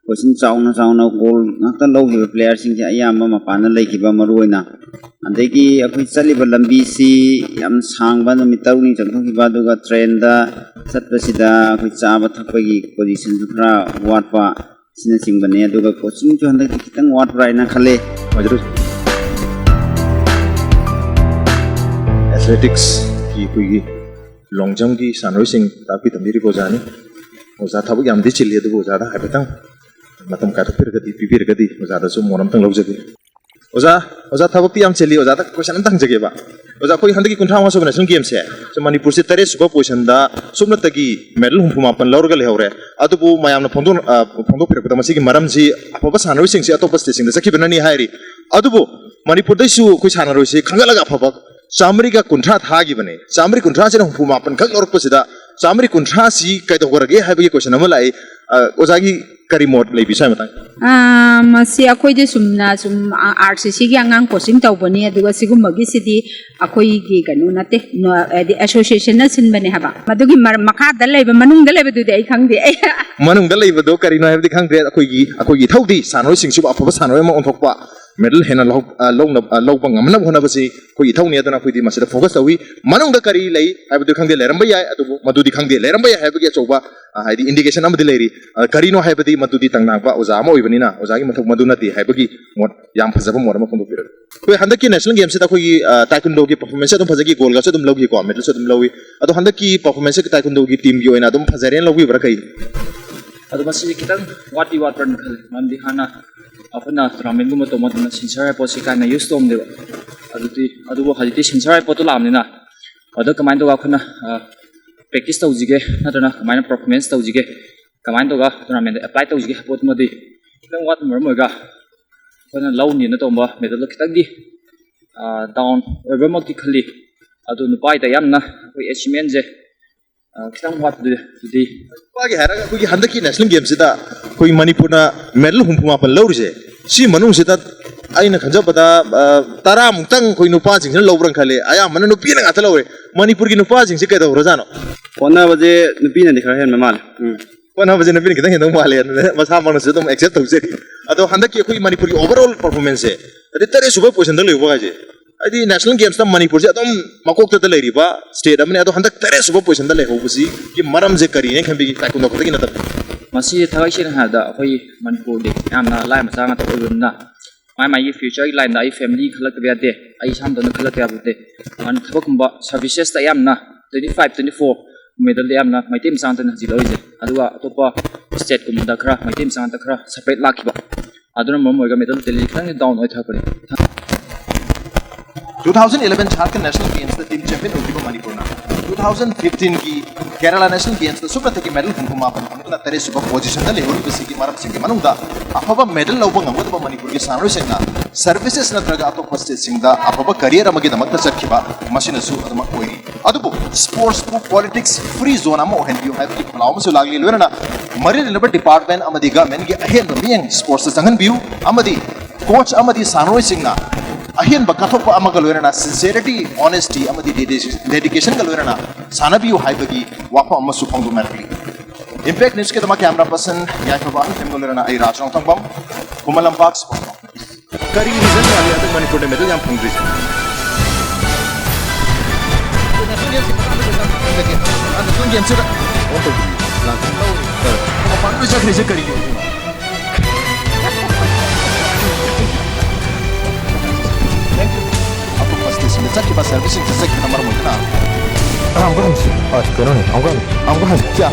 ꯄꯣꯖꯤꯁꯟ ꯆꯥꯎꯅ ꯆꯥꯎꯅ ꯒꯣꯜ ꯉꯥꯛꯇ ꯂꯧꯈꯤꯕ ꯄ꯭ꯂꯦꯌꯔꯁꯤꯡꯁꯦ ꯑꯌꯥꯝꯕ ꯃꯄꯥꯟꯗ ꯂꯩꯈꯤꯕ ꯃꯔꯨꯑꯣꯏꯅ꯫ ꯑꯗꯒꯤ ꯑꯩꯈꯣꯏ ꯆꯠꯂꯤꯕ ꯂꯝꯕꯤꯁꯤ ꯌꯥꯝ ꯁꯥꯡꯕ, ꯅꯨꯃꯤꯠ ꯇꯔꯨꯛꯅꯤ ꯆꯪꯊꯣꯛꯈꯤꯕ, ꯑꯗꯨꯒ ꯇ꯭ꯔꯦꯟꯗ ꯆꯠꯄꯁꯤꯗ ꯑꯩꯈꯣꯏ ꯆꯥꯕ ꯊꯛꯄꯒꯤ ꯄꯣꯖꯤꯁꯟꯁꯨ ꯈꯔ ꯋꯥꯠꯄ ꯑꯁꯤꯅꯆꯤꯡꯕꯅꯤ꯫ ꯑꯗꯨꯒ ꯀꯣꯆꯤꯡꯁꯨ ꯍꯟꯗꯛꯇꯤ ꯈꯤꯇꯪ ꯋꯥꯠꯄ꯭ꯔꯥ ꯍꯥꯏꯅ ꯈꯜꯂꯦ꯫ ꯑꯦꯊꯂꯦꯇꯤꯛꯁꯀꯤ ꯑꯩꯈꯣꯏꯒꯤ ꯂꯣꯡ ꯖꯝꯞꯀꯤ ꯁꯥꯟꯅꯔꯣꯏꯁꯤꯡ ꯇꯥꯛꯄꯤ ꯇꯝꯕꯤꯔꯤꯕ ꯑꯣꯖꯥꯅꯤ꯫ ꯑꯣꯖꯥ ꯊꯕꯛ ꯌꯥꯝꯗꯤ ꯆꯤꯜꯂꯤ, ꯑꯗꯨꯕꯨ ꯑꯣꯖꯥꯗ ꯍꯥꯏꯐꯦꯠꯇꯪ ꯃꯇꯝ ꯀꯥꯏꯊꯣꯛꯄꯤꯔꯒꯗꯤ, ꯄꯤꯕꯤꯔꯒꯗꯤ ꯑꯣꯖꯥꯗꯁꯨ ꯃꯣꯟ ꯑꯝꯇꯪ ꯂꯧꯖꯒꯦ꯫ ꯑꯣꯖꯥ, ꯑꯣꯖꯥ ꯊꯕꯛꯇꯤ ꯌꯥꯝ ꯆꯤꯜꯂꯤ, ꯑꯣꯖꯥꯗ ꯀꯣꯏꯁꯟ ꯑꯝꯇ ꯍꯪꯖꯒꯦꯕ꯫ ꯑꯣꯖꯥ, ꯑꯩꯈꯣꯏ ꯍꯟꯗꯛꯀꯤ ꯀꯨꯟꯊ꯭ꯔꯥ ꯃꯉꯥ ꯁꯨꯕ ꯅꯦꯁꯅꯦꯜ ꯒꯦꯝꯁꯦ ꯁꯤ ꯃꯅꯤꯄꯨꯔꯁꯦ ꯇꯔꯦꯠ ꯁꯨꯕ ꯄꯣꯖꯤꯁꯟꯗ ꯁꯨꯞꯅꯇꯒꯤ ꯃꯦꯗꯜ ꯍꯨꯝꯐꯨ ꯃꯥꯄꯟ ꯂꯧꯔꯒ ꯂꯩꯍꯧꯔꯦ꯫ ꯑꯗꯨꯕꯨ ꯃꯌꯥꯝꯅ ꯐꯣꯡꯗꯣꯛ-, ꯑ, ꯐꯣꯡꯗꯣꯛꯄꯤꯔꯛꯄꯗ ꯃꯁꯤꯒꯤ ꯃꯔꯝꯁꯤ ꯑꯐꯕ ꯁꯥꯟꯅꯔꯣꯏꯁꯤꯡꯁꯤ ꯑꯇꯣꯞꯄ ꯁ꯭ꯇꯦꯠꯁꯤꯡꯗ ꯆꯠꯈꯤꯕꯅꯅꯤ ꯍꯥꯏꯔꯤ꯫ ꯑꯗꯨꯕꯨ ꯃꯅꯤꯄꯨꯔꯗꯩꯁꯨ ꯑꯩꯈꯣꯏ ꯁꯥꯟꯅꯔꯣꯏꯁꯤ ꯈꯟꯒꯠꯂꯒ ꯑꯐꯕ ꯆꯥꯝꯃꯔꯤꯒ ꯀꯨꯟꯊ꯭ꯔꯥ ꯊꯥꯈꯤꯕꯅꯦ꯫ ꯆꯥꯝꯃꯔꯤ ꯀꯨꯟꯊ꯭ꯔꯥꯁꯤꯅ ꯍꯨꯝꯐꯨ ꯃꯥꯄꯟ ꯈꯛ ꯂꯧꯔꯛꯄꯁꯤꯗ ꯆꯥꯝꯃꯔꯤ ꯀꯨꯟꯊ꯭ꯔꯥꯁꯤ ꯀꯩꯗꯧꯈ꯭ꯔꯒꯦ ꯍꯥꯏꯕꯒꯤ ꯀꯣꯏꯁꯟ ꯑꯃ ꯂꯥꯛꯏ꯫ ꯑ, ꯑꯣꯖꯥꯒꯤ ꯀꯔꯤ ꯃꯣꯠ ꯂꯩꯕꯤ ꯁ꯭ꯋꯥꯏ ꯃꯇꯥꯡ? ꯑꯥ, ꯃꯁꯤ ꯑꯩꯈꯣꯏꯗꯤ ꯁꯨꯝꯅ ꯁꯨꯝ, ꯑꯥ, ꯑꯥꯔ ꯁꯤ ꯁꯤꯒꯤ ꯑꯉꯥꯡ ꯀꯣꯆꯤꯡ ꯇꯧꯕꯅꯤ, ꯑꯗꯨꯒ ꯁꯤꯒꯨꯝꯕꯒꯤꯁꯤꯗꯤ ꯑꯩꯈꯣꯏꯒꯤ ꯀꯩꯅꯣ ꯅꯠꯇꯦ, ꯅꯣ-, ꯍꯥꯏꯗꯤ ꯑꯦꯁꯣꯁꯤꯌꯦꯁꯟꯅ ꯁꯤꯟꯕꯅꯦ ꯍꯥꯏꯕ꯫ ꯃꯗꯨꯒꯤ ꯃꯔ-, ꯃꯈꯥꯗ ꯂꯩꯕ, ꯃꯅꯨꯡꯗ ꯂꯩꯕꯗꯨꯗꯤ ꯑꯩ ꯈꯪꯗꯦ꯫ ꯑꯩ ꯃꯅꯨꯡꯗ ꯂꯩꯕꯗꯣ ꯀꯔꯤꯅꯣ ꯍꯥꯏꯕꯗꯤ ꯈꯪꯗ꯭ꯔꯦ꯫ ꯑꯩꯈꯣꯏꯒꯤ, ꯑꯩꯈꯣꯏꯒꯤ ꯏꯊꯧꯗꯤ ꯁꯥꯟꯅꯔꯣꯏꯁꯤꯡꯁꯤꯕꯨ ꯑꯐꯕ ꯁꯥꯟꯅꯔꯣꯏ ꯑꯃ ꯑꯣꯟꯊꯣꯛꯄ, ꯃꯦꯗꯜ ꯍꯦꯟꯅ ꯂꯧꯍꯧ-, ꯑ, ꯂꯧꯅꯕ, ꯑ, ꯂꯧꯕ ꯉꯝꯅꯕ ꯍꯣꯠꯅꯕꯁꯤ ꯑꯩꯈꯣꯏ ꯏꯊꯧꯅꯤ꯫ ꯑꯗꯨꯅ ꯑꯩꯈꯣꯏꯗꯤ ꯃꯁꯤꯗ ꯐꯣꯀꯁ ꯇꯧꯏ꯫ ꯃꯅꯨꯡꯗ ꯀꯔꯤ ꯂꯩ ꯍꯥꯏꯕꯗꯨ ꯈꯪꯗꯦ, ꯂꯩꯔꯝꯕ ꯌꯥꯏ, ꯑꯗꯨꯕꯨ ꯃꯗꯨꯗꯤ ꯈꯪꯗꯦ꯫ ꯂꯩꯔꯝꯕ ꯌꯥꯏ ꯍꯥꯏꯕꯒꯤ ꯑꯆꯧꯕ, ꯑ, ꯍꯥꯏꯗꯤ ꯏꯟꯗꯤꯀꯦꯁꯟ ꯑꯃꯗꯤ ꯂꯩꯔꯤ꯫ ꯑ, ꯀꯔꯤꯅꯣ ꯍꯥꯏꯕꯗꯤ ꯃꯗꯨꯗꯤ ꯇꯪꯅꯥꯛꯄ ꯑꯣꯖꯥ ꯑꯃ ꯑꯣꯏꯕꯅꯤꯅ ꯑꯣꯖꯥꯒꯤ ꯃꯊꯧ ꯃꯗꯨ ꯅꯠꯇꯦ ꯍꯥꯏꯕꯒꯤ ꯃꯣꯠ, ꯌꯥꯝ ꯐꯖꯕ ꯃꯣꯠ ꯑꯃ ꯐꯣꯡꯗꯣꯛꯄꯤꯔꯛꯂꯤ꯫ ꯑꯩꯈꯣꯏ ꯍꯟꯗꯛꯀꯤ ꯅꯦꯁꯅꯦꯜ ꯒꯦꯝꯁꯤꯗ ꯑꯩꯈꯣꯏꯒꯤ, ꯑ, ꯇꯥꯏꯀꯨꯟꯗꯣꯒꯤ ꯄꯔꯐꯣꯔꯃꯦꯟꯁꯁꯦ ꯑꯗꯨꯝ ꯐꯖꯈꯤ, ꯒꯣꯜꯒꯁꯨ ꯑꯗꯨꯝ ꯂꯧꯈꯤꯀꯣ, ꯃꯦꯗꯜꯁꯨ ꯑꯗꯨꯝ ꯂꯧꯏ꯫ ꯑꯗꯣ ꯍꯟꯗꯛꯀꯤ ꯄꯔꯐꯣꯔꯃꯦꯟꯁꯁꯦ ꯇꯥꯏꯀꯨꯟꯗꯣꯒꯤ ꯇꯤꯝꯒꯤ ꯑꯣꯏꯅ ꯑꯗꯨꯝ ꯐꯖꯔꯦꯅ ꯂꯧꯕꯤꯕ꯭ꯔꯥ, ꯀꯩ? ꯑꯗꯣ ꯃꯁꯤꯁꯦ ꯈꯤꯇꯪ ꯋꯥꯠꯇꯤ ꯋꯥꯠꯄ꯭ꯔꯅ ꯈꯜꯂꯦ, ꯃꯔꯝꯗꯤ ꯍꯥꯟꯅ ꯑꯩꯈꯣꯏꯅ tournamentꯒꯨꯝꯕ ꯇꯧꯕ ꯃꯇꯝꯗ sensor ꯍꯥꯏꯕ ꯄꯣꯠꯁꯤ ꯀꯥ ꯍꯦꯟꯅ use ꯇꯧꯔꯝꯗꯦꯕ꯫ ꯑꯗꯨꯗꯤ, ꯑꯗꯨꯕꯨ ꯍꯧꯖꯤꯛꯇꯤ sensor ꯍꯥꯏꯕ ꯄꯣꯠꯇꯣ ꯂꯥꯛꯑꯕꯅꯤꯅ, ꯑꯗ ꯀꯃꯥꯏꯅ ꯇꯧꯔꯒ ꯑꯩꯈꯣꯏꯅ, ꯑ, practice ꯇꯧꯁꯤꯒꯦ, ꯅꯠꯇ꯭ꯔꯒꯅ ꯀꯃꯥꯏꯅ performance ꯇꯧꯁꯤꯒꯦ, ꯀꯃꯥꯏꯅ ꯇꯧꯔꯒ tournamentꯗ apply ꯇꯧꯁꯤꯒꯦ ꯍꯥꯏꯕ ꯄꯣꯠꯇꯨꯃꯗꯤ ꯈꯤꯇꯪ ꯋꯥꯠꯄ ꯃꯔꯝ ꯑꯣꯏꯔꯒ, ꯑꯩꯈꯣꯏꯅ ꯂꯧꯅꯤꯅ ꯇꯧꯔꯝꯕ medalꯗꯣ ꯈꯤꯇꯪꯗꯤ, ꯑ, down ꯑꯣꯏꯕꯃꯛꯇꯤ ꯈꯜꯂꯤ꯫ ꯑꯗꯣ ꯅꯨꯄꯥꯒꯤꯗ ꯑꯌꯥꯝꯕꯅ ꯑꯩꯈꯣꯏ achievementꯁꯦ, ꯑ, ꯈꯤꯇꯪ ꯋꯥꯠꯄꯗꯨꯗꯤ, ꯑꯗꯨꯗꯤ ꯅꯨꯄꯥꯒꯤ ꯍꯥꯏꯔꯒ ꯑꯩꯈꯣꯏꯒꯤ ꯍꯟꯗꯛꯀꯤ national gamesꯁꯤꯗ ꯑꯩꯈꯣꯏ ꯃꯅꯤꯄꯨꯔꯅ medal ꯍꯨꯝꯐꯨ ꯃꯥꯄꯟ ꯂꯧꯔꯤꯁꯦ, ꯁꯤ ꯃꯅꯨꯡꯁꯤꯗ ꯑꯩꯅ ꯈꯟꯖꯕꯗ, ꯑ, ꯇꯔꯥꯃꯨꯛꯇꯪ ꯑꯩꯈꯣꯏ ꯅꯨꯄꯥꯁꯤꯡꯁꯤꯅ ꯂꯧꯕ꯭ꯔꯥ ꯈꯜꯂꯤ꯫ ꯑꯌꯥꯝꯕꯅ ꯅꯨꯄꯤꯅ ꯉꯥꯛꯇ ꯂꯧꯔꯦ꯫ ꯃꯅꯤꯄꯨꯔꯒꯤ ꯅꯨꯄꯥꯁꯤꯡꯁꯤ ꯀꯩꯗꯧꯔꯖꯥꯠꯅꯣ? ꯍꯣꯠꯅꯕꯁꯦ ꯅꯨꯄꯤꯅꯗꯤ ꯈꯔ ꯍꯦꯟꯕ ꯃꯥꯜꯂꯦ꯫ ꯎꯝ꯫ ꯍꯣꯠꯅꯕꯁꯦ ꯅꯨꯄꯤꯅ ꯈꯤꯇꯪ ꯍꯦꯟꯗꯧ ꯃꯥꯜꯂꯦ, ꯑꯗꯨꯅ ꯃꯁꯥꯃꯛꯅꯁꯨ ꯑꯗꯨꯝ accept ꯇꯧꯖꯔꯤ꯫ ꯑꯗꯣ ꯍꯟꯗꯛꯀꯤ ꯑꯩꯈꯣꯏ ꯃꯅꯤꯄꯨꯔꯒꯤ overall performanceꯁꯦ, ꯍꯥꯏꯗꯤ ꯇꯔꯦꯠ ꯁꯨꯕ positionꯗ ꯂꯩꯍꯧꯕ ꯍꯥꯏꯁꯦ, ꯍꯥꯏꯗꯤ national gamesꯇ ꯃꯅꯤꯄꯨꯔꯁꯦ ꯑꯗꯨꯝ ꯃꯀꯣꯛꯇꯗ ꯂꯩꯔꯤꯕ state ꯑꯃꯅꯤ꯫ ꯑꯗꯣ ꯍꯟꯗꯛ ꯇꯔꯦꯠ ꯁꯨꯕ positionꯗ ꯂꯩꯍꯧꯕꯁꯤꯒꯤ ꯃꯔꯝꯁꯦ ꯀꯔꯤꯅꯦ ꯈꯟꯕꯤꯒꯦ, taekwondo ꯈꯛꯇꯒꯤ ꯅꯠꯇꯕ? ꯃꯁꯤ ꯊꯥꯡꯒꯩ ꯁꯦꯡꯅ ꯍꯥꯏꯔꯕꯗ ꯑꯩꯈꯣꯏ ꯃꯅꯤꯄꯨꯔꯗꯤ ꯌꯥꯝꯅ ꯂꯥꯏ ꯃꯆꯥ ꯉꯥꯛꯇ ꯑꯣꯏꯕꯅꯤꯅ, ꯃꯥꯏ ꯃꯥꯏꯒꯤ futureꯒꯤ lineꯗ ꯑꯩ family ꯈꯜꯂꯛꯇꯕ ꯌꯥꯗꯦ, ꯑꯩ ꯏꯁꯥꯃꯛꯇꯧꯅ ꯈꯜꯂꯛꯇꯕ ꯌꯥꯄꯣꯠꯇꯦ꯫ ꯑꯗꯨꯅ ꯊꯕꯛꯀꯨꯝꯕ servicesꯇ ꯑꯌꯥꯝꯕꯅ twenty five, twenty four medalꯗꯤ ꯑꯌꯥꯝꯕꯅ ꯃꯩꯇꯩ ꯃꯆꯥ ꯉꯥꯛꯇꯅꯤ ꯍꯧꯖꯤꯛ ꯂꯧꯔꯤꯁꯦ꯫ ꯑꯗꯨꯒ ꯑꯇꯣꯞꯄ stateꯀꯨꯝꯕꯗ ꯈꯔ ꯃꯩꯇꯩ ꯃꯆꯥ ꯉꯥꯛꯇ ꯈꯔ separate ꯂꯥꯛꯈꯤꯕ꯫ ꯑꯗꯨꯅ ꯃꯔꯝ ꯑꯣꯏꯔꯒ medal tallyꯁꯤ ꯈꯤꯇꯪꯗꯤ down ꯑꯣꯏꯊꯔꯛꯄꯅꯤ꯫ Two thousand eleven ꯖꯥꯔꯈꯟ national gamesꯇ team champion ꯑꯣꯏꯈꯤꯕ ꯃꯅꯤꯄꯨꯔꯅ two thousand fifteenꯒꯤ Kerala national gamesꯇ ꯁꯨꯞꯅꯇꯒꯤ medal ꯍꯨꯝꯐꯨ ꯃꯥꯄꯟ ꯐꯪꯗꯨꯅ ꯇꯔꯦꯠ ꯁꯨꯕ positionꯗ ꯂꯩꯍꯧꯔꯤꯕꯁꯤꯒꯤ ꯃꯔꯝꯁꯤꯡꯒꯤ ꯃꯅꯨꯡꯗ ꯑꯐꯕ medal ꯂꯧꯕ ꯉꯝꯒꯗꯕ ꯃꯅꯤꯄꯨꯔꯒꯤ ꯁꯥꯟꯅꯔꯣꯏꯁꯤꯡꯅ services ꯅꯠꯇ꯭ꯔꯒ ꯑꯇꯣꯞꯄ stateꯁꯤꯡꯗ ꯑꯐꯕ career ꯑꯃꯒꯤꯗꯃꯛꯇ ꯆꯠꯈꯤꯕ, ꯃꯁꯤꯅꯁꯨ ꯑꯗꯨꯃꯛ ꯑꯣꯏꯔꯤ꯫ ꯑꯗꯨꯕꯨ sportsꯄꯨ politics free zone ꯑꯃ ꯑꯣꯏꯍꯟꯕꯤꯌꯨ ꯍꯥꯏꯕꯒꯤ ꯈꯣꯜꯂꯥꯎ ꯑꯃꯁꯨ ꯂꯥꯛꯂꯤ꯫ ꯂꯣꯏꯅꯅ ꯃꯔꯤ ꯂꯩꯅꯕ department ꯑꯃꯗꯤ governmentꯀꯤ ꯑꯍꯦꯟꯕ ꯃꯤꯠꯌꯦꯡ sportsꯇ ꯆꯪꯍꯟꯕꯤꯌꯨ ꯑꯃꯗꯤ coach ꯑꯃꯗꯤ ꯁꯥꯟꯅꯔꯣꯏꯁꯤꯡꯅ ꯑꯍꯦꯟꯕ ꯀꯠꯊꯣꯛꯄ ꯑꯃꯒ ꯂꯣꯏꯅꯅ sincerity, honesty ꯑꯃꯗꯤ dedication, dedicationꯒ ꯂꯣꯏꯅꯅ ꯁꯥꯟꯅꯕꯤꯌꯨ ꯍꯥꯏꯕꯒꯤ ꯋꯥꯐꯝ ꯑꯃꯁꯨ ꯐꯣꯡꯗꯣꯛꯅꯔꯛꯂꯤ꯫ Impact Newsꯀꯤꯗꯃꯛ camera person ꯌꯥꯏꯐꯕ ꯑꯍꯟ ꯊꯦꯝꯒ ꯂꯣꯏꯅꯅ ꯑꯩ ꯔꯥꯖ ꯔꯣꯡꯊꯪꯕꯝ, ꯈꯨꯃꯟ ꯂꯝꯄꯥꯛ Sports Complex꯫ ꯀꯔꯤ reason ꯃꯥꯜꯂꯤ ꯍꯟꯗꯛ ꯃꯅꯤꯄꯨꯔꯗ medal ꯌꯥꯝ ꯐꯪꯗ꯭ꯔꯤꯁꯦ? National Gamesꯀꯤ ꯃꯇꯥꯡꯗ ꯈꯤꯇꯪ ꯍꯪꯖꯒꯦ꯫ National Gamesꯁꯤꯗ ꯑꯣꯟ ꯇꯧꯕꯤꯌꯨ꯫ ꯂꯥꯛ-, ꯇꯧꯔꯦ꯫ ꯃꯄꯥꯟ ꯂꯣꯏ ꯆꯠꯈ꯭ꯔꯤꯁꯦ ꯀꯔꯤꯒꯤ ꯑꯣꯏꯗꯣꯏꯅꯣ? Thank you. ꯑꯇꯣꯞꯄ stateꯁꯤꯡꯗ ꯆꯠꯈꯤꯕ serviceꯁꯤꯡꯁꯤ ꯆꯠꯈꯤꯕꯅ ꯃꯔꯝ ꯑꯣꯏꯗꯨꯅ ꯑꯃꯨꯛꯀ ꯍꯟꯁꯤ꯫ ꯑ, ꯀꯩꯅꯣꯅꯦ, ꯑꯃꯨꯛꯀ ꯍꯟ-, ꯑꯃꯨꯛꯀ ꯍꯟ-, ꯀꯌꯥ?